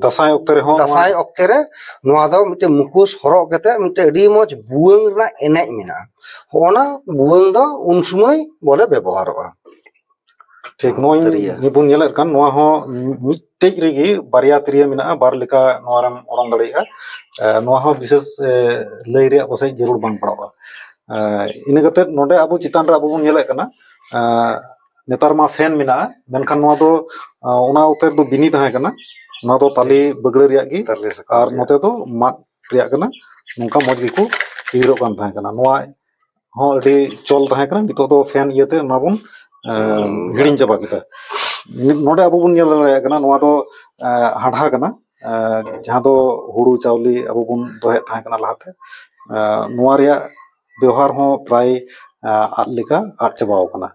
ᱫᱟᱸᱥᱟᱭ ᱚᱠᱛᱮ ᱨᱮᱦᱚᱸ ᱫᱟᱸᱥᱟᱭ ᱱᱚᱣᱟ ᱚᱠᱛᱮ ᱨᱮ ᱱᱚᱣᱟ ᱫᱚ ᱢᱤᱫᱴᱮᱡ ᱢᱩᱠᱷᱳᱥ ᱦᱚᱨᱚᱜ ᱠᱟᱛᱮ ᱢᱤᱫᱴᱮᱡ ᱟᱹᱰᱤ ᱢᱚᱡᱽ ᱵᱷᱩᱣᱟᱹᱝ ᱨᱮᱱᱟᱜ ᱮᱱᱮᱡ ᱢᱮᱱᱟᱜᱼᱟ᱾ ᱦᱚᱸᱜᱼᱚ ᱱᱟ ᱵᱷᱩᱣᱟᱹᱝ ᱫᱚ ᱩᱱ ᱥᱚᱢᱚᱭ ᱵᱚᱞᱮ ᱵᱮᱵᱚᱦᱟᱨᱚᱜᱼᱟ᱾ ᱴᱷᱤᱠ, ᱱᱚᱜᱼᱚᱭ ᱛᱤᱨᱭᱳ᱾ ᱱᱤᱭᱟᱹ ᱵᱚᱱ ᱧᱮᱞᱮᱫ ᱠᱟᱱ, ᱱᱚᱣᱟ ᱦᱚᱸ ᱢᱤᱫᱴᱮᱡ ᱨᱮᱜᱮ ᱵᱟᱨᱭᱟ ᱛᱤᱨᱭᱳ ᱢᱮᱱᱟᱜᱼᱟ, ᱵᱟᱨ ᱞᱮᱠᱟ ᱱᱚᱣᱟ ᱨᱮᱢ ᱚᱨᱚᱝ ᱫᱟᱲᱮᱭᱟᱜᱼᱟ᱾ ᱮ, ᱱᱚᱣᱟ ᱦᱚᱸ ᱵᱤᱥᱮᱥ, ᱮ, ᱞᱟᱹᱭ ᱨᱮᱭᱟᱜ ᱯᱟᱥᱮᱡ ᱡᱟᱹᱨᱩᱲ ᱵᱟᱝ ᱯᱟᱲᱟᱜᱼᱟ᱾ ᱮ, ᱤᱱᱟᱹ ᱠᱟᱛᱮᱫ ᱱᱚᱰᱮ ᱟᱵᱚ ᱪᱮᱛᱟᱱ ᱨᱮ ᱟᱵᱚ ᱵᱚᱱ ᱧᱮᱞᱮᱫ ᱠᱟᱱᱟ, ᱮ, ᱱᱮᱛᱟᱨ ᱢᱟ ᱯᱷᱮᱱ ᱢᱮᱱᱟᱜᱼᱟ, ᱢᱮᱱᱠᱷᱟᱱ ᱱᱚᱣᱟ ᱫᱚ, ᱮ, ᱚᱱᱟ ᱚᱠᱛᱮ ᱨᱮᱫᱚ ᱵᱤᱱᱤ ᱛᱟᱦᱮᱸ ᱠᱟᱱᱟ᱾ ᱱᱚᱣᱟ ᱫᱚ ᱛᱟᱞᱮ ᱵᱟᱹᱜᱲᱟᱹ ᱨᱮᱭᱟᱜ ᱜᱮ, ᱛᱟᱞᱮ ᱥᱟᱠᱟᱢ ᱟᱨ ᱨᱮᱭᱟᱜ᱾ ᱱᱚᱛᱮ ᱫᱚ ᱢᱟᱫ ᱨᱮᱭᱟᱜ ᱠᱟᱱᱟ᱾ ᱱᱚᱝᱠᱟ ᱢᱚᱡᱽ ᱜᱮᱠᱚ ᱩᱭᱦᱟᱹᱨᱚᱜ ᱠᱟᱱ ᱛᱟᱦᱮᱸ ᱠᱟᱱᱟ᱾ ᱱᱚᱣᱟ ᱦᱚᱸ ᱟᱹᱰᱤ ᱪᱚᱞ ᱛᱟᱦᱮᱸ ᱠᱟᱱᱟ, ᱱᱤᱛᱚᱜ ᱫᱚ ᱯᱷᱮᱱ ᱤᱭᱟᱹᱛᱮ ᱚᱱᱟ ᱵᱚᱱ, ᱮ, ᱦᱩᱸ, ᱦᱤᱲᱤᱧ ᱪᱟᱵᱟ ᱠᱮᱫᱟ᱾ ᱱᱚᱰᱮ ᱟᱵᱚ ᱵᱚᱱ ᱧᱮᱞ ᱫᱟᱲᱮᱭᱟᱜ ᱠᱟᱱᱟ, ᱱᱚᱣᱟ ᱫᱚ, ᱮ, ᱦᱟᱰᱷᱟ ᱠᱟᱱᱟ, ᱮ, ᱡᱟᱦᱟᱸ ᱫᱚ ᱦᱩᱲᱩ ᱪᱟᱣᱞᱮ ᱟᱵᱚ ᱵᱚᱱ ᱫᱚᱦᱚᱭᱮᱫ ᱛᱟᱦᱮᱸ ᱠᱟᱱᱟ ᱞᱟᱦᱟᱛᱮ᱾ ᱮ, ᱱᱚᱣᱟ ᱨᱮᱭᱟᱜ ᱵᱮᱣᱦᱟᱨ ᱦᱚᱸ ᱯᱨᱟᱭ, ᱮ, ᱟᱫ ᱞᱮᱠᱟ ᱟᱫ ᱪᱟᱵᱟᱣ ᱠᱟᱱᱟ᱾